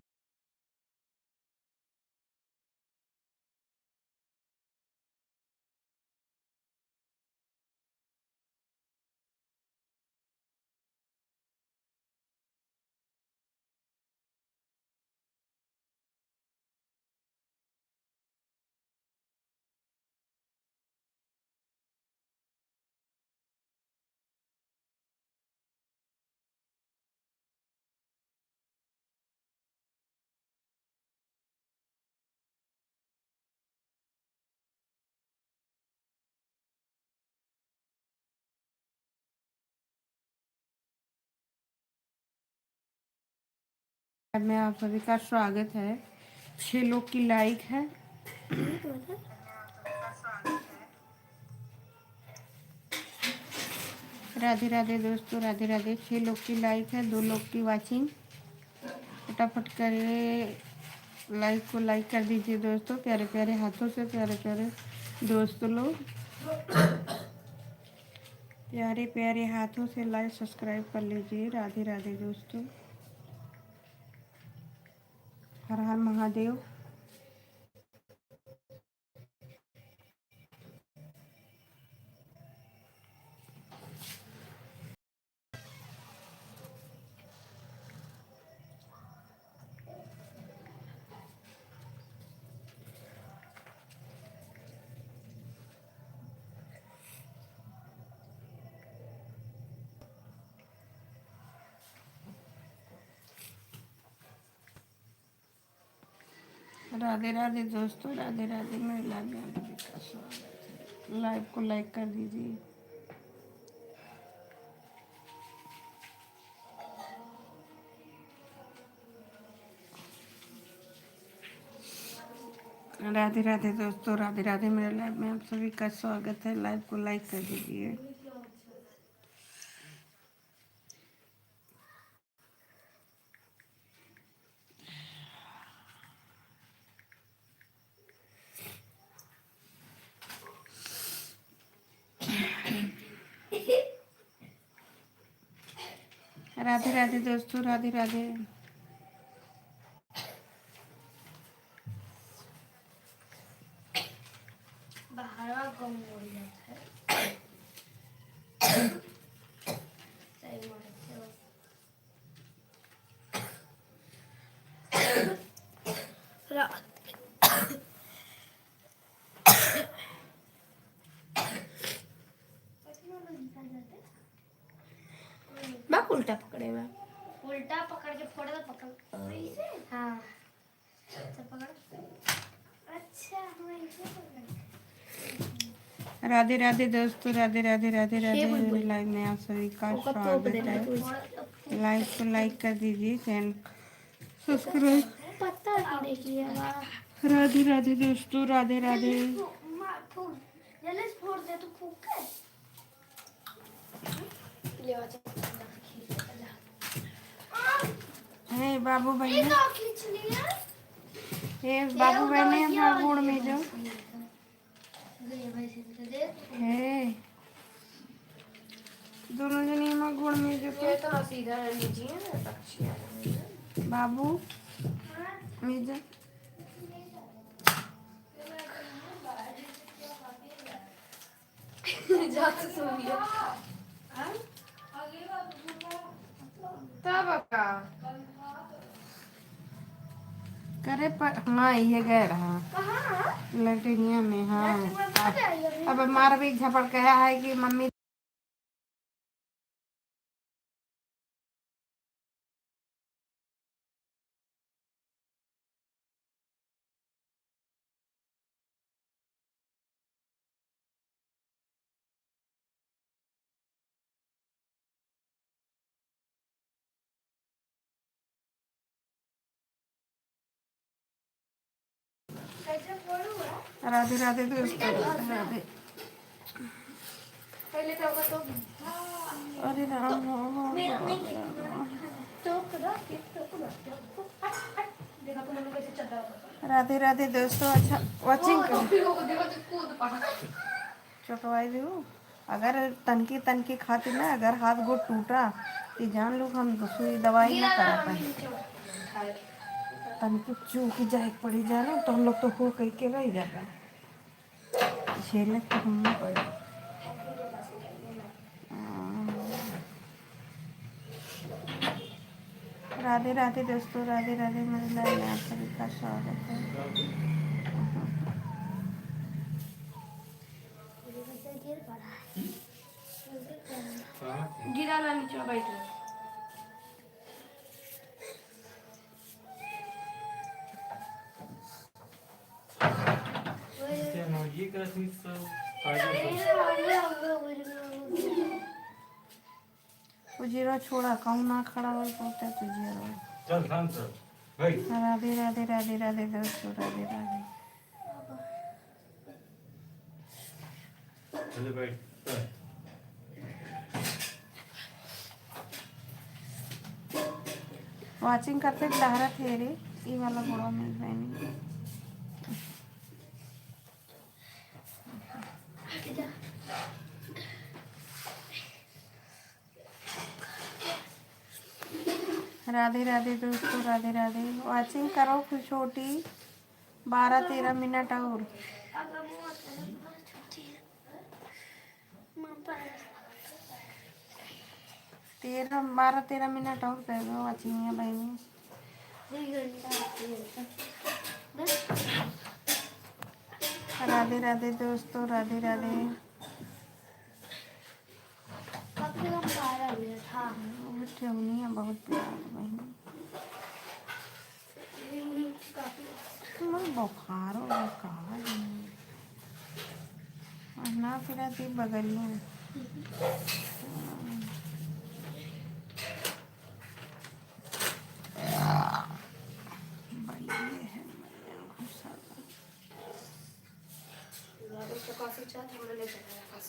में आप सभी का स्वागत है। छह लोग की लाइक है। राधे राधे दोस्तों, राधे राधे। छह लोग की लाइक है, दो लोग की वॉचिंग। फटाफट करिए, लाइक को लाइक कर दीजिए दोस्तों, प्यारे प्यारे हाथों से, प्यारे प्यारे दोस्त लोग, प्यारे प्यारे हाथों से लाइक सब्सक्राइब कर लीजिए। राधे राधे दोस्तों। हर हर महादेव। राधे राधे दोस्तों, राधे राधे। मेरे लाइव में आप सभी का स्वागत है। लाइव को लाइक कर दीजिए। राधे राधे दोस्तों, राधे राधे। मेरे लाइव में आप सभी का स्वागत है। लाइव को लाइक कर दीजिए। राधे राधे दोस्तों, राधे राधे। बाहरवा गम हो जाता है। सही मारते हो। रात। बा उल्टा पकड़े बा। उल्टा पकड़ के फोड़ दे, पकड़। हाँ। अच्छा, पकड़। अच्छा, हाँ, ऐसे पकड़। राधे राधे दोस्तों, राधे राधे, राधे राधे। मेरे लाइव में आप सभी का स्वागत है। लाइव को लाइक कर दीजिए, चैनल सब्सक्राइब। पता नहीं किया। राधे राधे दोस्तों, राधे राधे। जल्दी से फोड़ दे, तू फूक के। हे बाबू बहिनी, हे बाबू बहिनी, हमार गोड़ में जो। हे दोनों जने हमार गोड़ में जो तो। बाबू, में जो। जा तू सो लिया। तब का? करे पर, हाँ, ये गए रहा। कहाँ? लैट्रिनिया में, हाँ। लैट्रिन में अब, कहाँ गई अभी? अब मार भी झपड़ कहा है कि मम्मी राधे राधे दोस्तों, राधे राधे। अरे राम, राम, राम, राम, राम। राधे राधे दोस्तों। अच्छा, वाचिंग कर। चोटवाई देऊ। अगर तनकी तनकी खातिर ना, अगर हाथ गोड़ टूटा, तो जान लो हम दूसरी दवाई ना करा पाए। तनकी चूक जाए के पड़ी जाना, तो हम लोग तो हो कह के रह जाता। झेले तो हम ना पड़े। राधे राधे दोस्तों, राधे राधे। मेरे लाइव में आप सभी का स्वागत है। गिरा ना नीचे बैठ। उजिरा छोड़ा, कहूँ ना खड़ा हो पाता है तो उजिरा। चल, शांत रह। भाई। राधे, राधे, राधे, राधे, दोस्तों, राधे, राधे। चले बैठ। वाचिंग करते डहरा थे रे, ई वाला गोड़वा में बहनी। राधे राधे दोस्तों, राधे राधे। Watching करो कुछ छोटी, बारह तेरह मिनट और। तेरह, बारह तेरह मिनट और कर दो watching है बहनी। राधे राधे दोस्तों, राधे राधे। कम से कम बारह मिनट, हाँ। वो ठेहुनिया बहुत प्यारी बहनी। ये मुझे काफी हमर बुखार हो गया का है? और ना फिरा थी बगलिया। बड़ी ये है, मैं घुसा दो। लागल तो काफी चाह, हमरा ले चला है बस।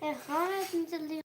ए, हाँ, इतनी जल्दी।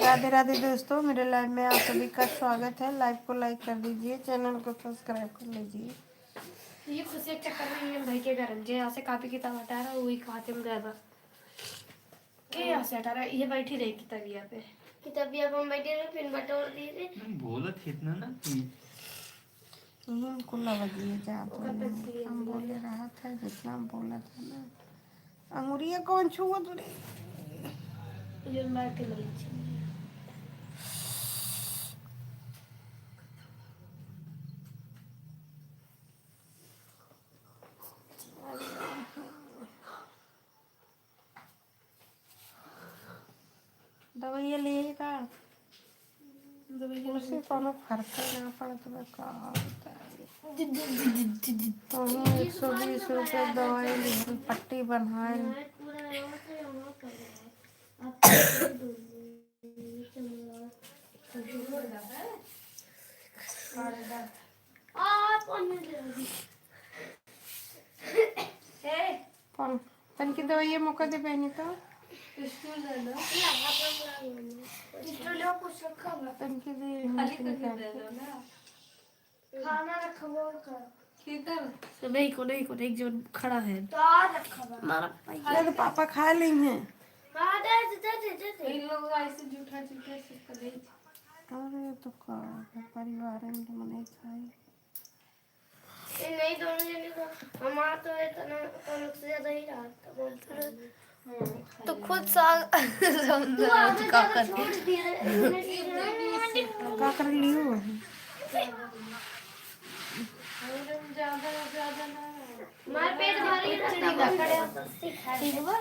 राधे राधे दोस्तों, मेरे लाइव में आप सभी का स्वागत है। लाइव को लाइक कर दीजिए, चैनल को सब्सक्राइब कर लीजिए। ये खुशी के चक्कर में ये भाई के घर जे यहाँ से कॉपी किताब हटा रहा, वही खाते में गया था। के यहाँ से हटा रहा? ये बैठी रही किताबिया पे। किताबिया पे हम बैठे रहे, फिर बटोर दिए थे। बोलत कितना ना कि यही कुल आवाजिए जात ओकर है। तस्वीर हम भी बोले है। रहत है, जितना हम बोलत है ना। अंगुरिया कौन छुअत रे? ये मार के लगी छी। दवाइया ले का? दवाइया उसे ले। कोनो फर्क ना पड़त बा, का होता है? दि-, दि-, दि-, दि-, दि-, दि-, कोनो एक सौ बीस रुपया दवाई लिहन, पट्टी बनाए। कौन? तनकी दवाई ये मौका दे बहनी तो। पिस्टल ले लो। पिस्टल ले, कुछ रखा हुआ। तनकी दे, खाली करके दे दो ना। खाना रखा हुआ का? ठीक है। तो नहीं को, नहीं को, एक जो खड़ा है। तो आ रखा हुआ। मारा भाई। अरे तो पापा खा लेंगे। हाँ, दे, दे, दे, दे, दे। इन लोगों का ऐसे जूठा, जूठा सिक्का दे। अरे तो का, परिवार है, तो मने खाई। ये नहीं, दोनों जने का, हमारा तो इतना, कम से ज्यादा ही रहा था, बोलते रहे। तो खुद सा समझा, का कर। का कर लियो? मार पेट भर गया था। ठीक बा।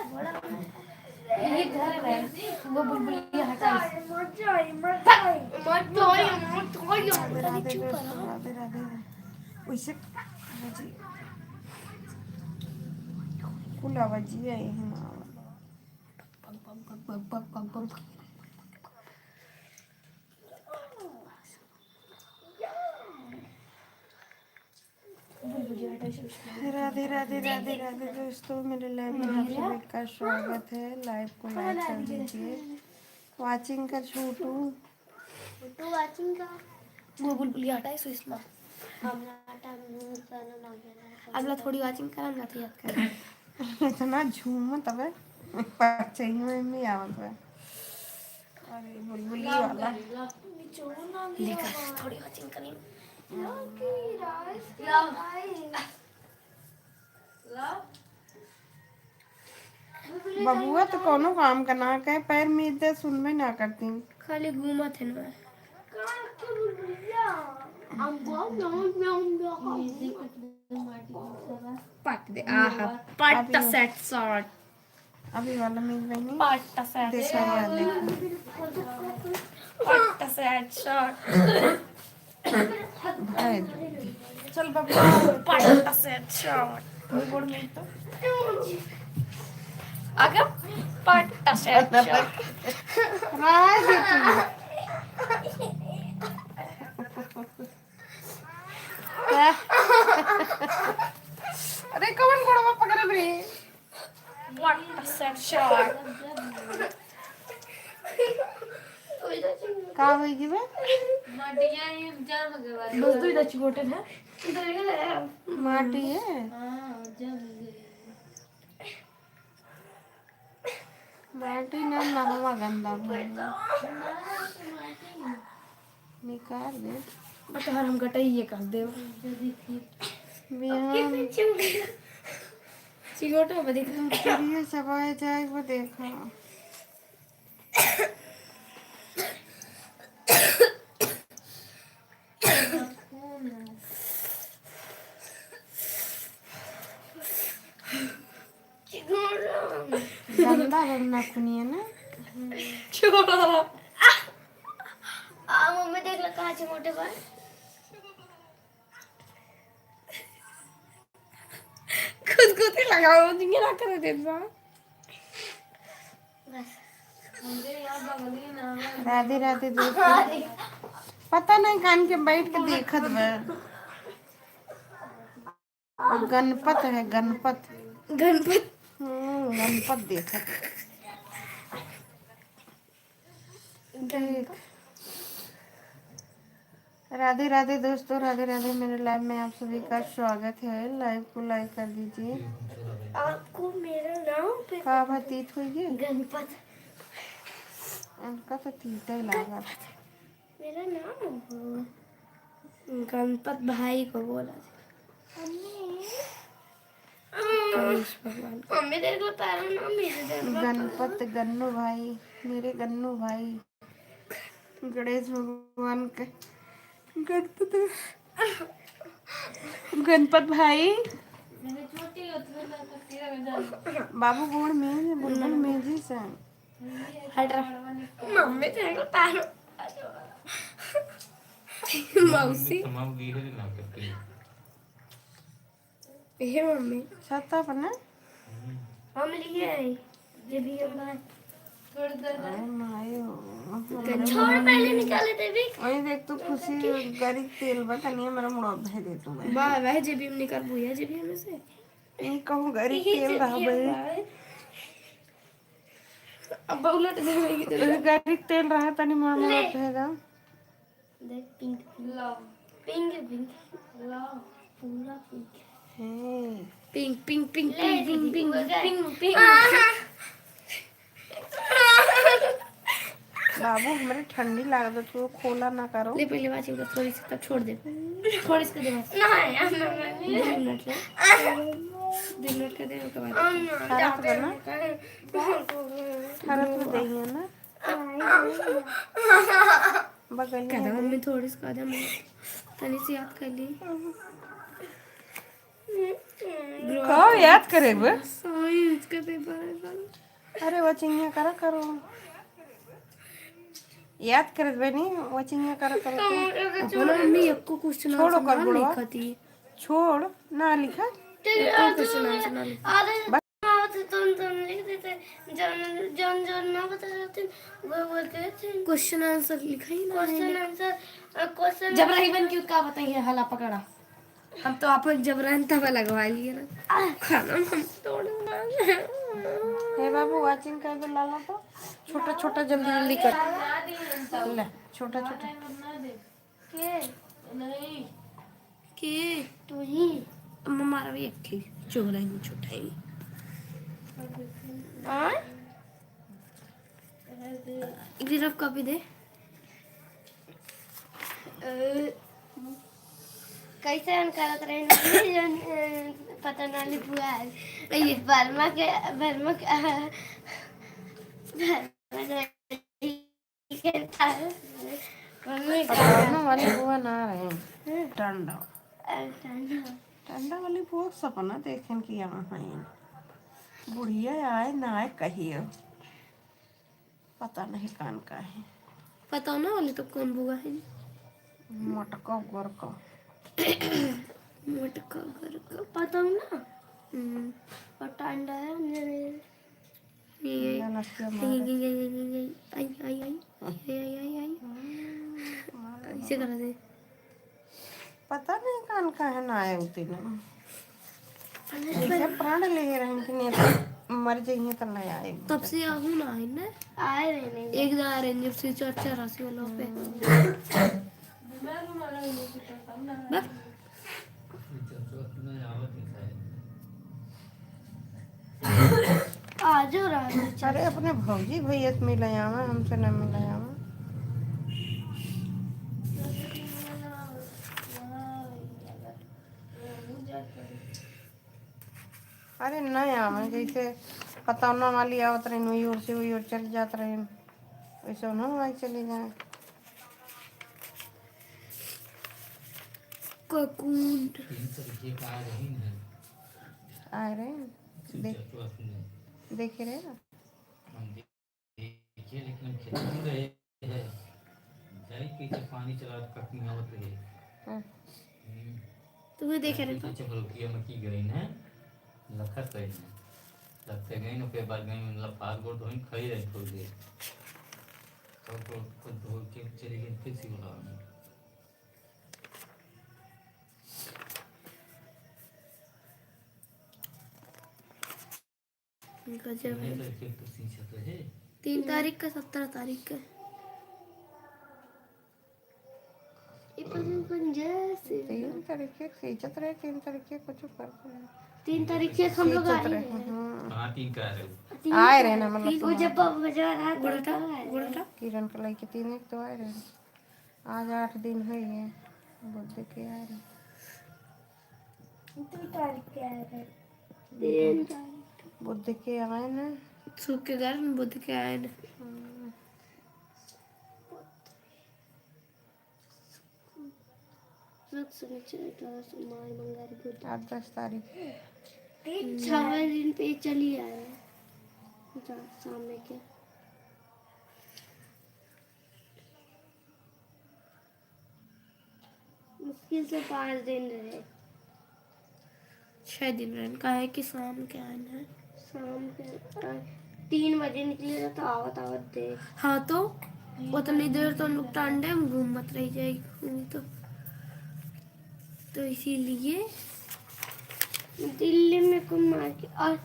ये घर है, वो बुलबुलिया हटाई। मत जाई, मत जाई। मत जाई, मत जाई। राधे, राधे, राधे। वैसे कुल आवाजिया है ना। राधे, राधे, राधे, राधे दोस्तों, मेरे लाइव में आप सभी का स्वागत है। लाइव को लाइक कर दीजिए। वाचिंग कर छोटू। छोटू वाचिंग का। वो बुलबुलिया हटाई, सुषमा। अब ना हटा, मुंह का ना, ना, ना, अब ला थोड़ी वाचिंग करन जाती है। इतना झूम तबे पच्चीस में भी आवत बा। अरे बुलबुली वाला। देखा, थोड़ी वाचिंग कर ली। बबुआ तो कोनो काम का ना कहे, पैर मीच दे, सुनबे ना करती। खाली घूमत है ना। पट दे, आहा, पट सेट शॉट। अभी वाला मीच बनी। पट सेट देखो, शॉट। वाला देखो। पट सेट शॉट। ए, चल बाबू। पट सेट शॉट। वही बोर्ड में तो। अगर पट सेट शॉट। राय दे तू। अरे कौन गोड़वा पकड़े रे? पट सेट शॉट। का होई गी बे? बस दुई दस गोटे है। माटी है? हाँ, जम गए। माटी ना, नहवा गंदा भइल। निकाल दे। बता, हम गटइये कर देब। बिहान चिगोटा बा, देखा। चिड़िया चबाए जाए, वो देखा। गंदा बा नाखुनिया ना। छोड़ा। आ, मम्मी देख लो कहाँ से मोटे बा। खुद खुद ही लगाओ, मुझे ना करे देत बा। राधे राधे दोस्त। पता नहीं कान के बैठ के देखत बा। गणपत है, गणपत। गणपत। हम्म, गणपत देखत। ठीक। राधे राधे दोस्तों, राधे राधे। मेरे लाइव में आप सभी का स्वागत है। लाइव को लाइक कर दीजिए। आपको मेरा नाम पे का बात तीत हुई है? गणपत। इनका तो तीता ही लगा। मेरा नाम हो। गणपत भाई को बोला। मम्मी। गणेश भगवान को। मम्मी, देख लो, पैरों में मेरे, देख लो। गणपत, गन्नू भाई, मेरे गन्नू भाई। गणेश भगवान के, गणपत, गणपत भाई। बाबू गोड़ में, बुलबुल में जी से। हट रहा। मम्मी, तेरे को तारो। मौसी। तमाम दी है ना करते। हे मम्मी। छत्ता पर ना? हम लिए हैं, जे भी हम बात। थोड़ी देर बाद। अरे माई हो। छोड़, पहले निकाले देवी। वही देख, तू खुशी गरी तेल बा, तनिया मेरा मुड़ा धे दे तू बा। बा, वह जे भी हम निकाल बुया जे भी हमें से। ई कहूँ गरी तेल रहा भाई। अब उलट देवे की तो। गरी तेल रहा, तनी मुड़ा मुड़ा धे दा। देख, पिंक, पिंक। ला। Pink, pink. ला। पूरा पिंक। हे। पिंक, पिंक, पिंक, ले पिंक, दीदी, पिंक, वो गए। Pink, pink. बाबू, हमरे ठंडी लागत है, तू खोला ना करो। ले, पहले बात थोड़ी सी, तब छोड़ दे। थोड़ी सी दे बात। नहीं, नहीं, नहीं। दो मिनट ले। दो मिनट का दे, ओकर बाद। हम ना, ठरत जाते बना। हैं कहीं। ठरत में देइए ना। बगलिया कदम में। में थोड़ी सी कदम में तनी सी याद कर ली। का याद करे बे? साइंस का पेपर है कल। अरे, वचिंगिया करा करो। याद करे बे नहीं, वचिंगिया करा करो तो। अपना मम्मी एको question छोड़ो answer कर ना बुढ़वा। लिखती। छोड़, ना लिखा। एको question answer ना लिखा। अरे, बस। ना होते तो हम, तो हम लिख देते। जौन, जौन, जौन ना बता सकते, वो बोलते थे। Question answer लिखा ही ना है। Question answer, अ, question जब answer रही बन क्यों का बताइए, हला पकड़ा। हम तो आप जब रहन तब लगवा लिए ना। खाना हम तोड़ना। हे बाबू, वचिंग कर दे लाला तो। छोटा, छोटा, जल्दी, जल्दी कर। ले, छोटा, छोटा। के? नहीं। के? तू ही। अम्मा मारा भी एक थी, चोरा ही छोटा ही। हाँ? एक रफ कॉपी दे। अ, कैसे हम करत रहे ना, जौन, अ, पता ना ली बुआ है। ये बर्मा के, बर्मा के, बर्मा के पटौना वाली बुआ ना रहे, हम्म। टंडा। अ, टंडा। टंडा वाली बुआ सपना देखेन कि यहाँ है। बुढ़िया आए ना आए कहियो। पता नहीं कान का है। पटौना वाली तो कौन बुआ है? मोटका गोरका। मोटका गोरका। पटौना? हम्म। और टंडा है, ये, ये, ये, ये, ये, ये, ये, ये, आई, आई, आई, आई, आई, आई, आई। हम्म, मार ऐसे करा दे। पता नहीं कान काहे ना आए उतने। जैसे प्राण ले रहे हैं कि नहीं तो मर जाइए तो नहीं आए। तब से आहू ना आए ना। आए रहे नहीं। एक दार है जब से चर्चा राशि वाला पे। हम्म। बस। आजो रात में चल। अरे, अपने भौजी भैया से मिले आवा, हमसे ना मिले आवा। अरे, ना आवा, जैसे पतौना वाली आवत रही, वही ओर से वही ओर चल जात रही, वैसे उन्होंने वहीं चली जाए। ककून। तीन सौ रुपये का आ रही है। आ रहे हैं। देख, देखे रहे ना। हम देखे, लेकिन हम खेत में रहे हैं। जाई कैसे पानी चला के ककून आवत रहे। हाँ। हम्म। तू भी देखे रहे तो। चमरुकिया में की गई ना, लखत गई ना। लखते गई ना, फिर बाद गई, मतलब, फार गोड़ धोई, खड़ी रही थोड़ी देर। और तो खुद धो के चली गई, फिर सी बोला हमने। गजब है। तीन तारीख का, सत्रह तारीख का। पसंद कौन जैसे तीन तारीख के खींचत रहे, तीन तारीख के कुछ कर रहे। तीन तारीख के हम लोग आ खींचत रहे रहे, हैं। हाँ। हाँ, तीन का रहे। तीन आए का रहे ना, मतलब, ठीक, वो जब बाबा बजवा रहा था, गुड़टा, तब आए रहे। गुड़टा। किरण के लइके तीन एक तो आए रहे। आज आठ दिन होइ गए बुध के आए रहे। दो तारीख के आए रहे। तीन तारीख। बुध के आए ना। शुक्र के कारण बुध के आए ना। हम्म। शुक्र, शनिचर, इतवार, सोमवार, मंगलवार, बुध। आज दस तारीख। तीन, छह दिन पे चली आए। जा, शाम में क्या? मुश्किल से पाँच दिन रहे। छह दिन रहन, काहे कि शाम के आना है। शाम के, आ, तीन बजे निकले रहे तो आवत आवत देर। हाँ तो, उतनी देर तो हम लोग टांडे में घूमत रह जाई, घूमी तो। तो इसीलिए दिल्ली में कोई मार्केट, और,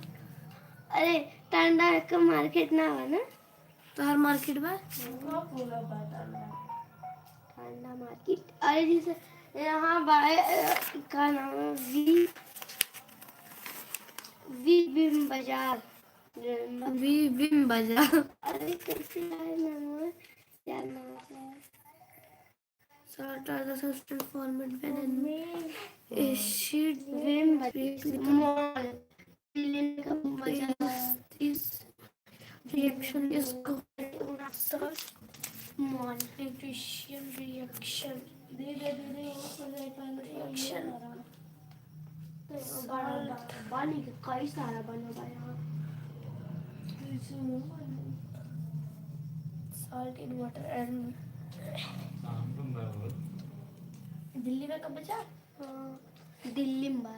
अरे, टांडा का मार्केट ना हुआ ना? तोहर मार्केट बा? हाँ, पूरा बा टांडा। टांडा मार्केट। अरे, जैसे यहाँ बा, अ, का नाम है? वी, वी बिम बाजार। वी बिम बाजार। अरे, कैसे है नाम है? क्या नाम है? Salt are the substance formed when an acid Vim बाजार। Mall। This reaction is called salt maltitration reaction. Reaction. Salt. पानी के कई सारा बना बा यहाँ। Salt in water and Delhi में कब बचा? हाँ, दिल्ली में बा।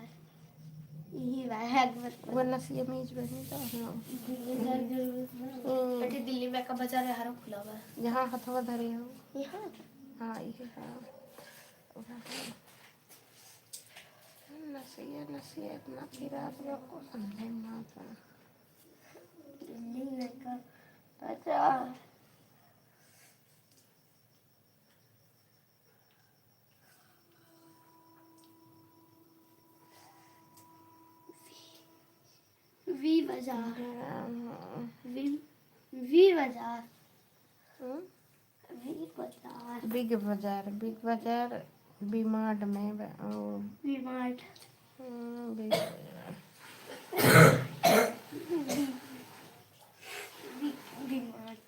यही बा, है, वो नसिया मेज बनी तो हम लोग। दिल्ली में जाके जरूरत ना। हम्म। बेटी, दिल्ली में का बाजार है, हर खुला बा। जहाँ हथवा धरे हो। यहाँ? हाँ, ये हाँ। वहाँ। नसिया, नसिया इतना पिरात बा, को समझे ना आता। दिल्ली में का बाजार। वी बाजार। वी, वी बाजार। हम्म? वी बाजार। Big Bazaar, Big Bazaar, V mart में बा-, ओ। V mart. हम्म, Big Bazaar. V, V mart.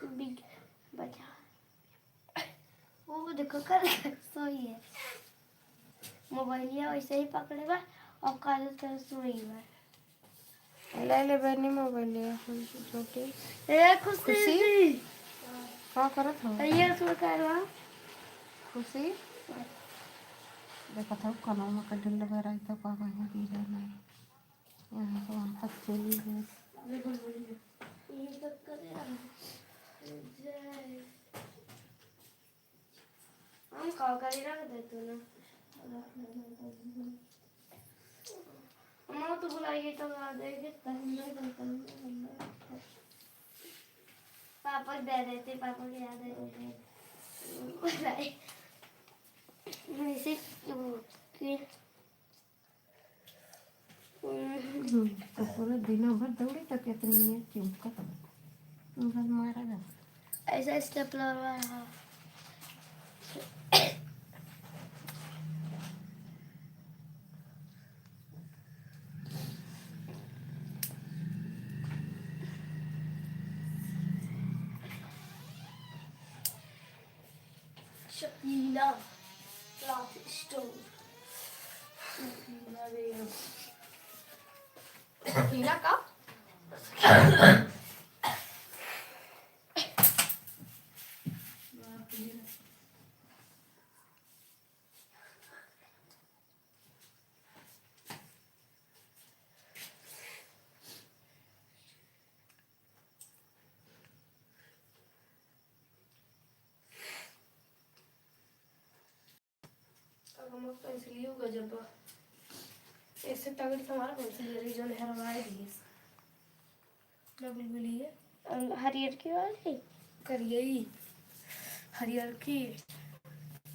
Big Bazaar. वो देखो, कर सोई है। मोबाइलिया वैसे ही पकड़े बा और काजल कर सोई बा। ले ले बहनी मोबाइलिया, छोटी। ए, खुशी खुशी? जी। का करत हो? ये उसमें करवा। खुशी? देखत हो, कनवा में का ढील लगा रही तो का कहीं गिरे नहीं। यहाँ से वहाँ तक चली गई। हम का करी, रख दे तू ना। हम तो भुलाई गई तो आ देखे। पापा दे देते, पापा के याद है। वैसे वो कि हम्म, तो पूरा दिनों भर दौड़ी तो कितनी मिनट चुपका तो बस मारा जा। ऐसा स्टेपलर वाला है। Shakila cloth store. शकीला बेगम। शकीला का? अब हमार पेंसिलियो गजब बा। ऐसे तगड़ी तो हमार पेंसिल रही, जौन हरवाई दिए। ना बुलबुली है। अम, हरियर की वाली? करियई, हरियर की,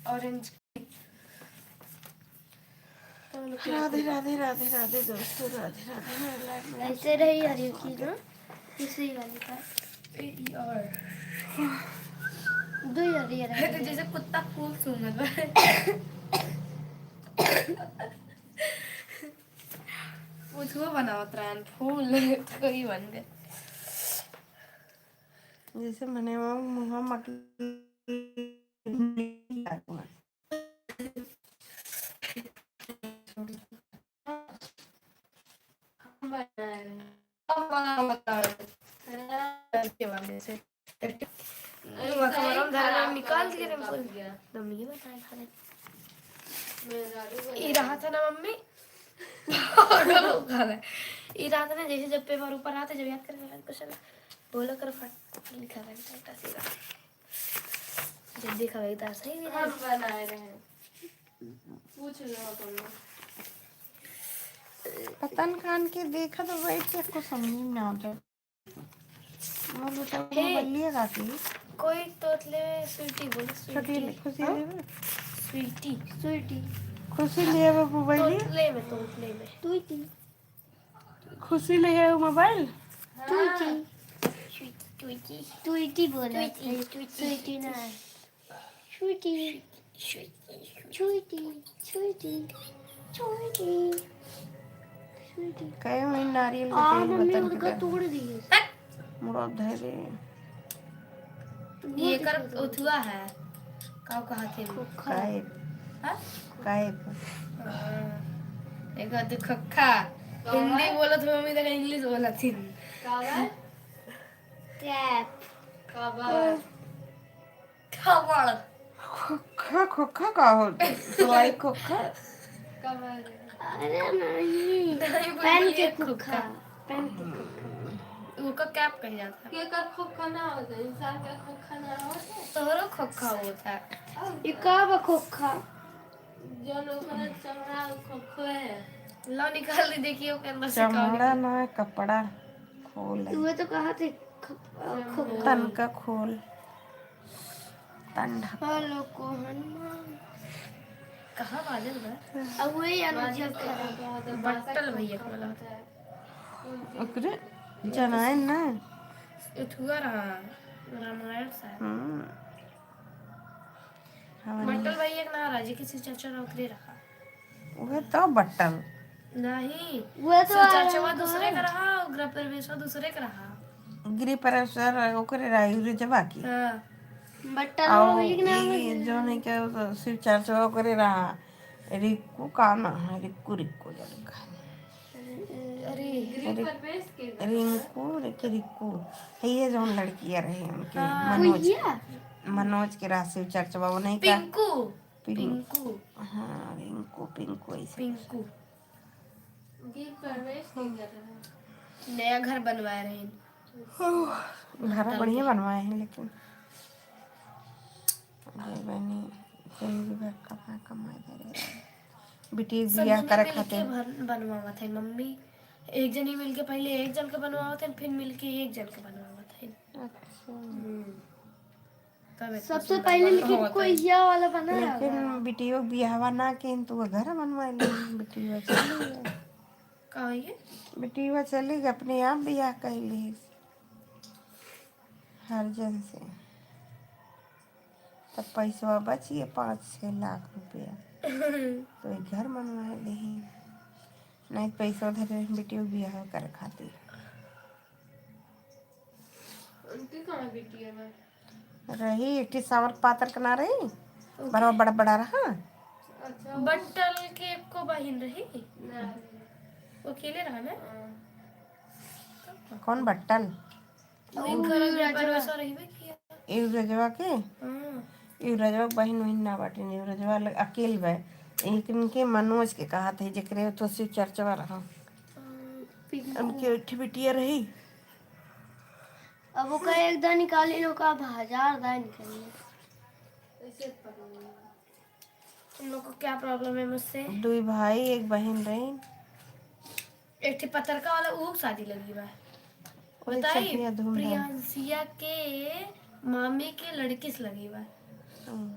orange की। तो हम लोग के राधे, राधे, राधे, राधे दोस्तों, राधे, राधे। मेरे live में ऐसे रही हरियर की ना, दूसरी वाली का। ए, ई और। दो हरियर है तो है। जैसे कुत्ता फूल सूंघत बा। उठुआ बनावत रहन फूल, कोई बन गए। जैसे मने वो मुँह मकली। हम बनाए रहे। हम बना बताओ। के वाले से। अरे, वो कमरा में धर के निकाल दिए रे, बोल। तुम ये बताए खाने। ई रहा था ना मम्मी? ई रहा था ना, जैसे जब पेपर ऊपर आता, जब याद करके क्वेश्चन बोला कर, फट लिखा था, बेटा सीधा। जब देखा भाई तो सही भी हम बनाए रहे। पूछ लो तुम लोग। पतन खान के देखा तो वही चेक को समझ में ना आता। वो बेटा को हे। बल्लिया गाती। कोई तोतले स्वीटी बोलो, छोटी स्वीटी। खुशी हाँ? ले। स्वीटी। स्वीटी। खुशी ले वो मोबाइल। तोतले में, तोतले में। स्वीटी। खुशी ले है वो मोबाइल। स्वीटी। स्वीटी। स्वीटी बोला। स्वीटी, स्वीटी। स्वीटी ना। स्वीटी। स्वीटी। स्वीटी। स्वीटी। स्वीटी। स्वीटी। कहे वही नारियल के आ, पेड़ मम्मी बतन उनका के तोड़ दिए। मुड़ा धरे। ये कर उथुआ है। का कहा थे? खोखा। काइप। हाँ? काइप। हाँ। एक बात खोखा। हिंदी बोलत हो, मम्मी तक इंग्लिश बोलत थी। का बा? कैप। का बा? खबर। खोखा, खोखा का हो? सिलाई खोखा? अरे नहीं, नहीं, पेन के बोलिए खोखा। खोखा। पेन के खोखा। ओकर कैप कह जाता है। केकर खोखा ना होता है, इंसान का खोखा ना होता है। तोहरो खोखा होता है। ये का बा खोखा? जौन ओकरा चमड़ा खोखो है। लो निकाल दे, देखिए ओकर अंदर से का चमड़ा निकले। ना, कपड़ा खोल है। उहे तो कहा थे, ख-, अ, खोखा। तन का खोल। ठंडा। हेलो, कोहन माँ। कहाँ बाजल बा? अब वही अनुजिया खड़ा। बट्टल भैया के वाला। ओकरे जनाए ना। उठुआ रहा, रामायण शायद। हम्म। हाँ, बट्टल भैया के ना राजी के शिव चर्चा ओकरे रहा। उहे तो बट्टल। नहीं। उहे तो शिव चर्चवा दूसरे का रहा, गृह प्रवेशवा दूसरे का रहा। गृह प्रवेश ओकरे रहा, उहे रजवा की। हाँ। बट्टल आओ, वही के नाम ई है। जौन है क्या, वो तो शिव चर्चवा ओकरे रहा। रिक्कू का नाम है? रिक्कू, रिक्कू जन का। अरे। गृह प्रवेश के रहा। रिंकू, रे के रिक्कू। है ये जौन लड़कियाँ रहे उनके, हाँ। मनोज। भैया। मनोज के रहा शिव चर्चवा, वो नहीं का? पिंकू। पिंक-, पिंकू। हाँ, रिंकू, पिंकू ऐसे। पिंकू। गृह प्रवेश के घर है। नया घर बनवाए रहे। घर बढ़िया बनवाए हैं, लेकिन ये बनी जिंदगी भर कमा, कमाए धरे रहे। बिटिया के सब बियाह जने करे मिलके खातिर। बन-, बनवावत है मम्मी। एक जनी मिलके पहले एक जन के बनवावत है, फिर मिलके एक जन के बनवावत है। अच्छा। हम्म। तब इतना सबसे सुंदर पहले बनल लेकिन होत है। कोइया वाला बना लेकिन रहा। बिटियो बियाहवा ना किन, तू घर बनवा ले, बिटियो चली गई। का होइए? बिटियो चली गई, अपने आप बियाह कर ली। हर जन से। तब पैसवा बचिए पाँच छः लाख रुपया। तो एक घर बनवा ली। नहीं पैसा धरे बिटियो बियाह करे खातिर। उनकी कहाँ बिटिया बा? रही, एक ठे सावर पातर के ना रही, ओके। बड़ा बड़ा बड़ा रहा। अच्छा, वो बट्टल के एको बहिन रही? ना रही। वो अकेले रहा ना? हाँ। कौन बट्टल? वो घर में रजवा। परमेश्वर रहिबे किया। युवराजवा के? हाँ। युवराजवा के बहिन वहिन ना बाटे, युवराजवा लग-, अकेल बा। एक इनके मनोज के कहत है, जेकरे तो शिव चर्चवा रहा। हाँ, पिंकू। उनके एक ठे बिटिया रही। अब ओका एक दाई निकाली, ओका अब हजार दाई निकाली। तुम लोग को क्या problem है मुझसे? दुई भाई, एक बहिन रही। एक ठे पतरका वाला, ऊ शादी लगी बा। कोई बताई, छपिया धूमधाम। प्रियांशिया के मामी के लड़की से लगी बा। हम्म।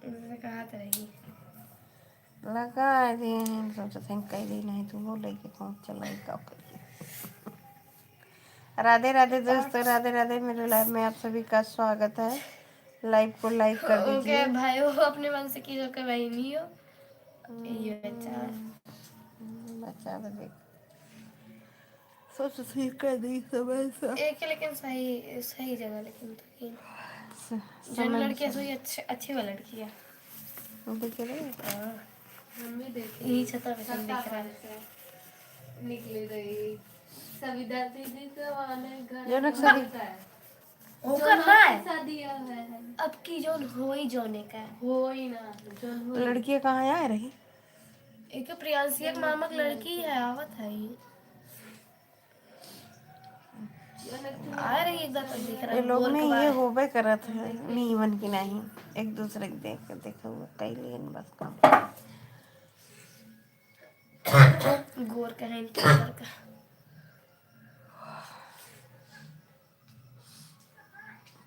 उनसे कहा तो रही। लगा दे, हम सोचत हन कई दिन नहीं तू बोले कि कौन चलाई का करी। राधे राधे दोस्तों, राधे राधे। मेरे लाइव में आप सभी का स्वागत है। लाइव को लाइक कर ओके दीजिए। भाई, वो अपने मन से की ओके बहनी हो। ये बच्चा। हम्म, बच्चा बदे। सोच ठीक कर दी समय से। एक लेकिन सही, सही जगह लेकिन तो कि स-, जौन समय लड़की से। सोई अच्छी, अच्छी वाली लड़की है। वो देखे रहे? हाँ। मम्मी देखे। यही छता पे तुम देख रहा है। निकले रही। सविता दीदी तो वाले घर जनक में सदी। होता है। ओकर ना है। शादी है। अब की जौन होई जौने का। होई ना, जौन होई। लड़कियाँ कहाँ आए रही? एक प्रियांशिया के मामा के लड़की है, आवत है ये। आए रही एक बार तो देख रहा ये लोग गोर में के ये बाल। होबे करत है, नीमन की नहीं, एक दूसरे के देख के देखो, कई लेन बस काम। गोर का है इनके ऊपर का।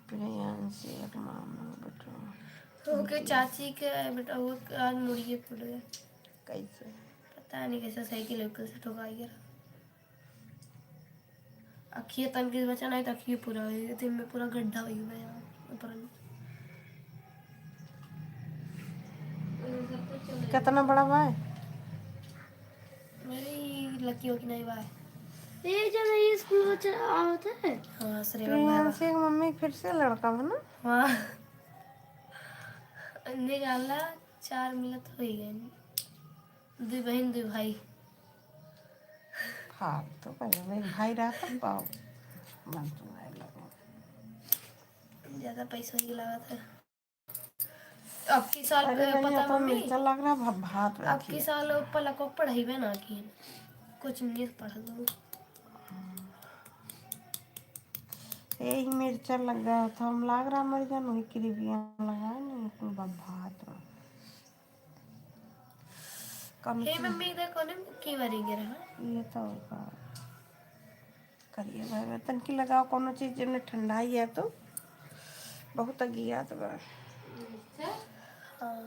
प्रियांशी एक मामा बेटवा। ओके, चाची के बेटा वो आज मुड़िए फूट गया। कैसे? पता नहीं कैसे साइकिल उइकिल से ठोका गया। अखिए तन के बचा नहीं तो अखिए पूरा हो गया, तो इनमें पूरा गड्ढा हो गया यार, ऊपर में। कितना बड़ा बा? मेरी लकी हो कि नहीं बा? ये जो नहीं स्कूल बच्चा आवत है? हाँ, श्रेया बा। प्रियांशी के मम्मी फिर से लड़का बा ना? हाँ। निकाला चार मिलत हो ही गए। दुई बहिन, दुई भाई। फालतू का जब एक भाई रहता, पाओ। मन तो नहीं लगा। ज्यादा पैसा ही लगा था। अब की साल, अरे अ, नहीं, पता अपन मम्मी? मिर्चा लग रहा, भा-, भात अब रखी की है। साल पलको पढ़ाई बे ना की। कुछ नहीं पढ़ दो। यही मिर्चा लगा था, हम लाग रहा मर जान, वही कृपया लगा नहीं, अपन बा-, भात में। कम हे चीज। मम्मी, इधर कोने में की बारी गिरा? ये तो होगा। करिए भाई, बर्तन की लगाओ, कोनो चीज जब ठंडा ही है तो बहुत अगियात बा। अच्छा। हाँ।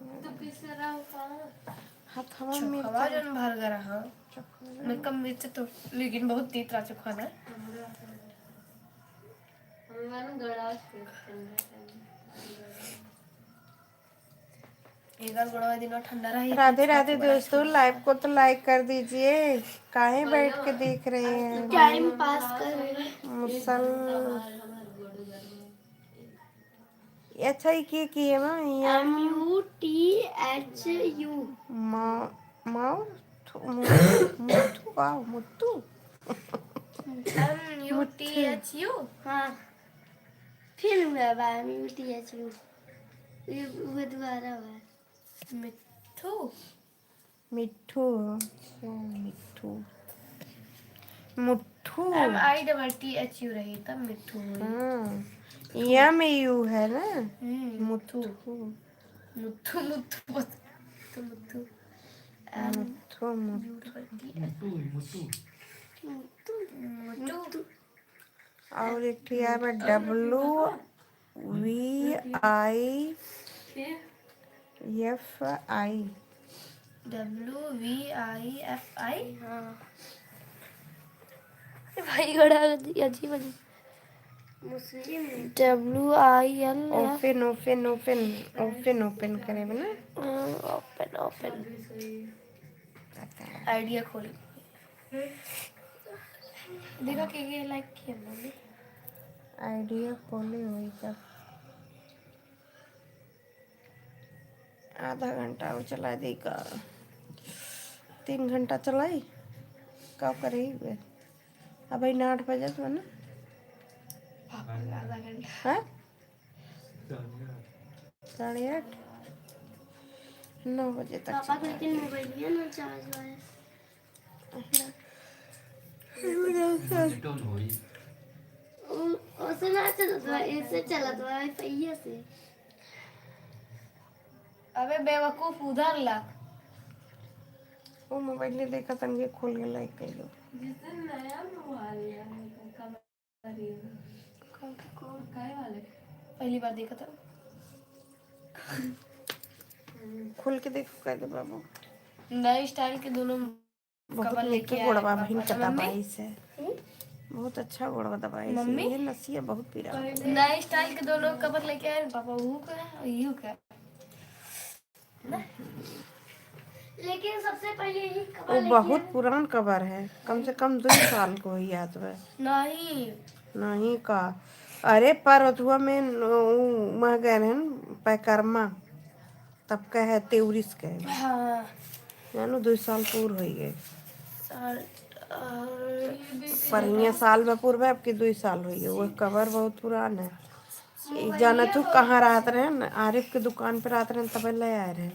तो पीस रहा हूँ कहाँ? हथवा में चोखवा मिर्चा। जौन भर गया रहा। चोखवा। मैं कम मिर्च तो, लेकिन बहुत तीत रहा चोखवा ना। हमरा, हमरा ना गड़ा के ठंडा ठंडा। एकर गोड़वा दिनवा ठंडा रही, राधे कुछ राधे कुछ दोस्तों, बड़ा लाइव को तो लाइक कर दीजिए, काहे बैठ के देख रहे हैं? टाइम पास कर रहे हैं। मुसल, अच्छा, ये के किए बा? M U T H U. मा-, माउ-, थु-, मु-, Muthu, wow, Muthu. M U T H U? हाँ। फिर हुआ बा, M U T H U. ये, वो दोबारा हुआ। मिट्ठू? मिट्ठू, अच्छा, Mitthu. Mutthu. M I double T H U रही, तब मिट्ठू हुई। हाँ, एम यू है ना? हम्म, मुट्ठू। मुट्ठू। मुट्ठू, मुट्ठू, बस। तो Mutthu. M Mutthu, U Mutthu. Double T H. Mutthu, Mutthu. Mutthu. Mutthu. और एक ठे आवा W V I F I. W V I F I? हाँ। भाई, गड़ा अजीब, अजीब। मुस्लिम। W I L F. Open, open, open, open, open करे में ना? हाँ, ओपन, ओपन। पता है। आइडिया खोल। देखा के ये लाइक किया मैंने। आइडिया खोले होई का? आधा घंटा और चला दी का? तीन घंटा चलाई? का करी बे? अब भाई आठ बजे तो ना। आधा घंटा। हाँ? साढ़े आठ? नौ बजे तक पापा चला के दी। मोबाइल है ना चार्ज वाले। उ, ओसे ना चलत बा, ऐसे चलत बा, पहिया से। अबे बेवकूफ, उधर ला। वो मोबाइल ले देखा तन के खोल के लाइक कर लो। जिस दिन नया मोबाइल लिया है, कब लिया? कब को? काय वाले? पहली बार देखा था। खोल के देखो, कह दे बाबू। नए स्टाइल के दोनों बहुत कवर नीक लेके आए गोड़वा पापा। बहिन का मम्मी? दबाई से। हम्म? बहुत अच्छा गोड़वा दबाई से। मम्मी? ये नसिया बहुत पीरा। नए स्टाइल के दोनों कवर लेके आए पापा, वो का, यू का। लेकिन सबसे पहले ही वो कवर लेके बहुत आए। पुरान कवर है, कम से कम दो साल को ही याद बा। नहीं। नहीं का? अरे, पर ओथुआ में न-, उ मह गए रहन पैकरमा, तब कहे तेउरिस के। हाँ। जानो, दो साल पूर हो गए। साल, और पर हियाँ साल में पूर बा, अब की दो साल हो गए। वो कवर बहुत पुरान है। ई जाना तू कहाँ रहत रहे न? आरिफ के दुकान पे रहत रहे, तबे ले आए रहे।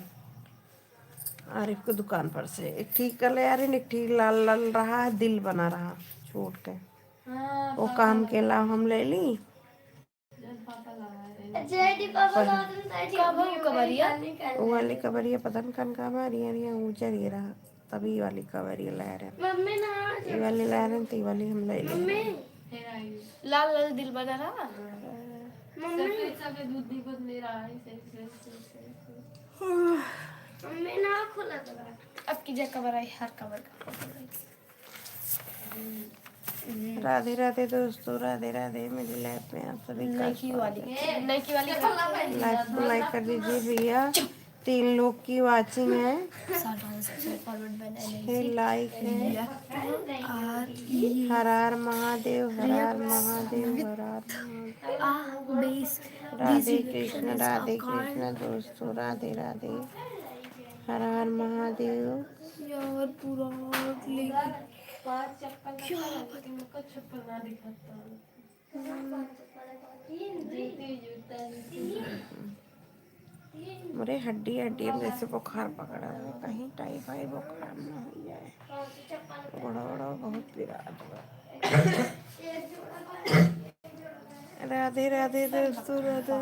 आरिफ के दुकान पर से एक ठीक कर ले आए रहे, एक ठीक लाल लाल रहा है, दिल बना रहा छोट के। हाँ, वो काम के ला हम ले ली। जेडी पापा लाते हैं, जेडी कब कबरिया? वो वाली कबरिया पता न कन का बा, रिया रिया उजर ये रहा, तभी वाली कबरिया लाए रहे। मम्मी ना ये वाली लाए रहे, तो ये वाली हम ले ली। मम्मी, लाल लाल दिल बना रहा। मम्मी। सफेद सफेद दूध निकल ले रहा है, ऐसे, ऐसे, ऐसे, ऐसे, ऐसे। मम्मी ना खुला था। अब की जगह कबर आई, हर कबर का फोटो आई। राधे राधे दोस्तों, राधे राधे। मेरी लाइफ में आप सभी का नइकी वाली, नइकी वाली लाइक को लाइक कर दीजिए भैया। तीन लोग की वॉचिंग है, छह लाइक है। हर हर महादेव, हर हर महादेव, हर हर महादेव। राधे कृष्ण, राधे कृष्ण दोस्तों, राधे राधे। हर हर महादेव। यार, पूरा लेकिन क्या पता। मोरे हड्डी हड्डी में जैसे बुखार पकड़ा है, कहीं टाइफाइड बुखार ना हो जाए। गोड़ा वोड़ा बहुत पिरात बा। राधे राधे दोस्तों, राधे।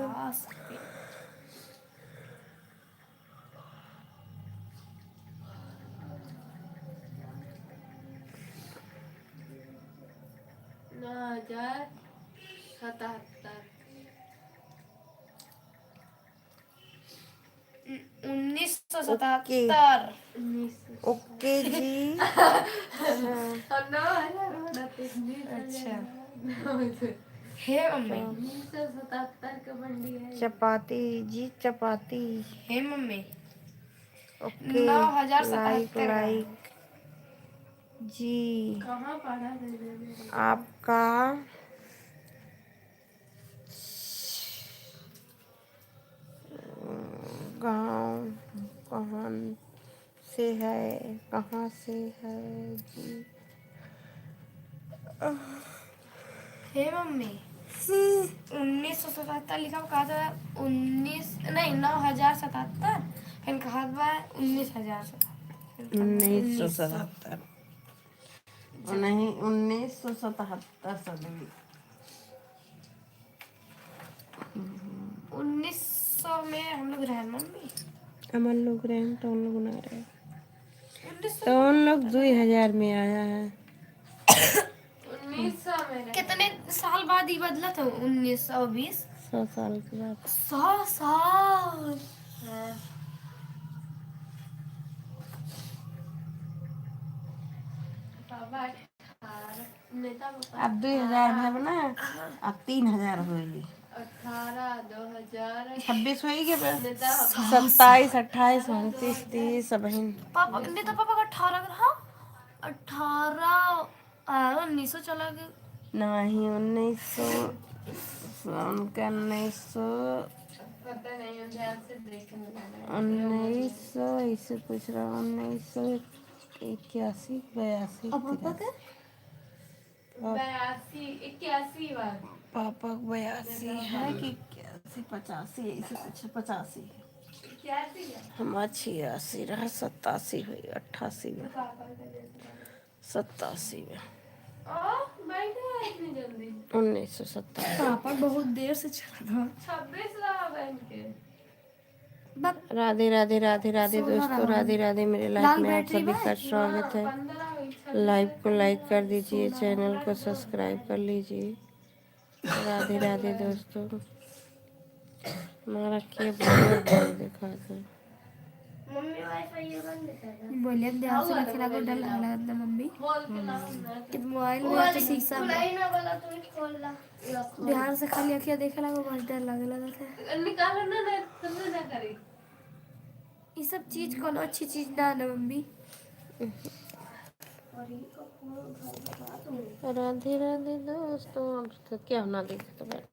नौ हजार सतहत्तर। उन्नीस सौ सतहत्तर। ओके जी। हाँ। और नौ हजार होना तो इतनी अच्छा। हे मम्मी। उन्नीस सौ सतहत्तर का मंडी है। चपाती जी, चपाती। हे मम्मी। ओके, नौ हजार सतहत्तर लाइक, का। लाइक जी। कहाँ पढ़ा था मैंने? आपका गाँव कहाँ से है, कहाँ से है जी? हे मम्मी, उन्नीस सौ सतहत्तर लिखा हुआ, कहा था उन्नीस, नहीं, नौ हजार सतहत्तर, फिर कहा बा उन्नीस हजार सतहत्तर। उन्नीस सौ सतहत्तर। नहीं, उन्नीस सौ सतहत्तर सदवी। उन्नीस सौ में हम लोग रहन, मम्मी। हम लोग रहन तो उन लोग ना रहे। उन्नीस सौ तो उन लोग दो हजार में आया है। उन्नीस सौ में रहे। कितने साल बाद ये बदला था? उन्नीस सौ बीस। सौ साल के बाद। सौ साल। हाँ। बाबा। अब दो हजार भर ना, अब तीन हजार होई। अठारह, दो हजार। छब्बीस होई के बस। सत्ताईस, अट्ठाईस, उनतीस, तीस, अबहिन। पापा, नहीं तो पापा का अठारह, हाँ? अठारह, आ, उन्नीस सौ चला गया। नहीं, उन्नीस सौ, उनका उन्नीस सौ, पता नहीं, ध्यान से देखने लगा। उन्नीस सौ, ऐसे पूछ रहा, उन्नीस सौ इक्यासी, बयासी, अब पापा तिरासी। का? पाप-, बयासी, इक्यासी बार। पापा के बयासी है कि इक्यासी, पचासी, ऐसे कुछ है, पचासी है। इक्यासी है। हम छियासी रहा, सत्तासी हुई, अट्ठासी में। तो पापा का जैसे। सत्तासी में। ओ, बैठा है इतनी जल्दी। उन्नीस सौ सत्तासी। पापा बहुत देर से चला था। छब्बीस रहा बहन के। राधे, राधे, राधे, राधे दोस्तों, राधे, राधे। मेरे लाइफ में आप सभी का स्वागत है। लाइव को लाइक कर दीजिए, चैनल को सब्सक्राइब कर लीजिए। राधे राधे दोस्तों। हमारा के बहुत बहुत देखा था। मम्मी वाईफाई ये बंद कर दे। बोलिए, ध्यान से रखे लागो, डर लगे लागत ना मम्मी। कि मोबाइल में तो शीशा में। ध्यान से खाली अखिया देखे लागो, बहुत डर लगे लागत है। निकालो ना, ना, तुमने ना करी। ये सब चीज कोनो अच्छी चीज ना ना मम्मी। राधे राधे दोस्तों, अब तो क्या ना देखे तो बैठ।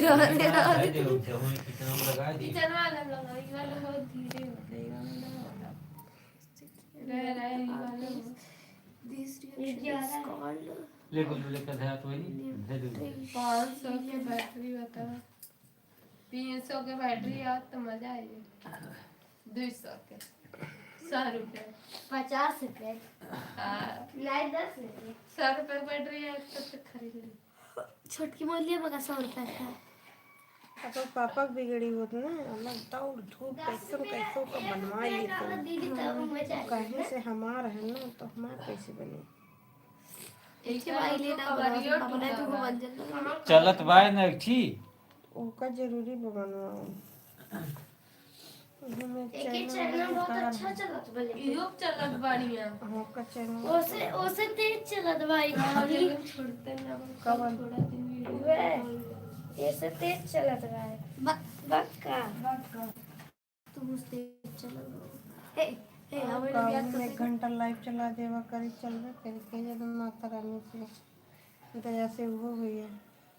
राधे राधे। किचन वाला लगा, ये वाला बहुत धीरे होता है, ये वाला ना होता। रह रहा है, ये वाला बहुत। This reaction is called ले बोलो, ले कर है तो वही, दे दो। पाँच सौ के बैटरी बताओ। तीन सौ के बैटरी आ तो मजा आई। दो सौ के। सौ रुपये। पचास रुपये। हाँ। नहीं, दस रुपये। सौ रुपये बैटरी आ तो, तो खरीद ली। छोटकी मोलिया मगा सौ रुपये का। अब पापा के बिगड़ी होत ना, अलग दौड़ धूप कैसो कैसो का बनवा लेते हैं। दीदी, तब मजा आई। कहीं से हमार है ना, तो हमार कैसे बने? एक बार भाई लेना बना, बना तू बन जाना। चलत बाय ना एक ठी। ओका जरूरी बा बनवाओ। ओहमे एक ही चैनल चैनल बहुत अच्छा चलत बा, लेकिन इहो चलत बढ़िया। हाँ, ओका चैनल ओसे, ओसे तेज चलत बा ई हाँ, खाली। लेकिन छोड़ते ना, बस कवन? थोड़ा दिन वीडियो वे, कॉल। एसे तेज चलत बा। बक, बक का? बक का? तू बस तेज चलत बा। हे, हे, और हमारे का, बियाह ओहमे एक करते घंटा लाइव चला देवा करी, चलबे करी, कहिया तो माता रानी से दया से वो हुई है।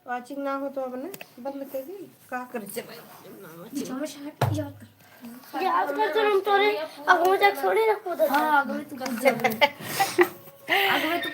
वाचिंग ना हो तो अब ना बंद कर दी, का कर चलाई? जब ना वाचिंग। जब शायद याद कर। याद कर तो हम तोरे अब हो जा, थोड़ी ना कूदत। हाँ, अगवे तू कूद जाबे। अगवे तू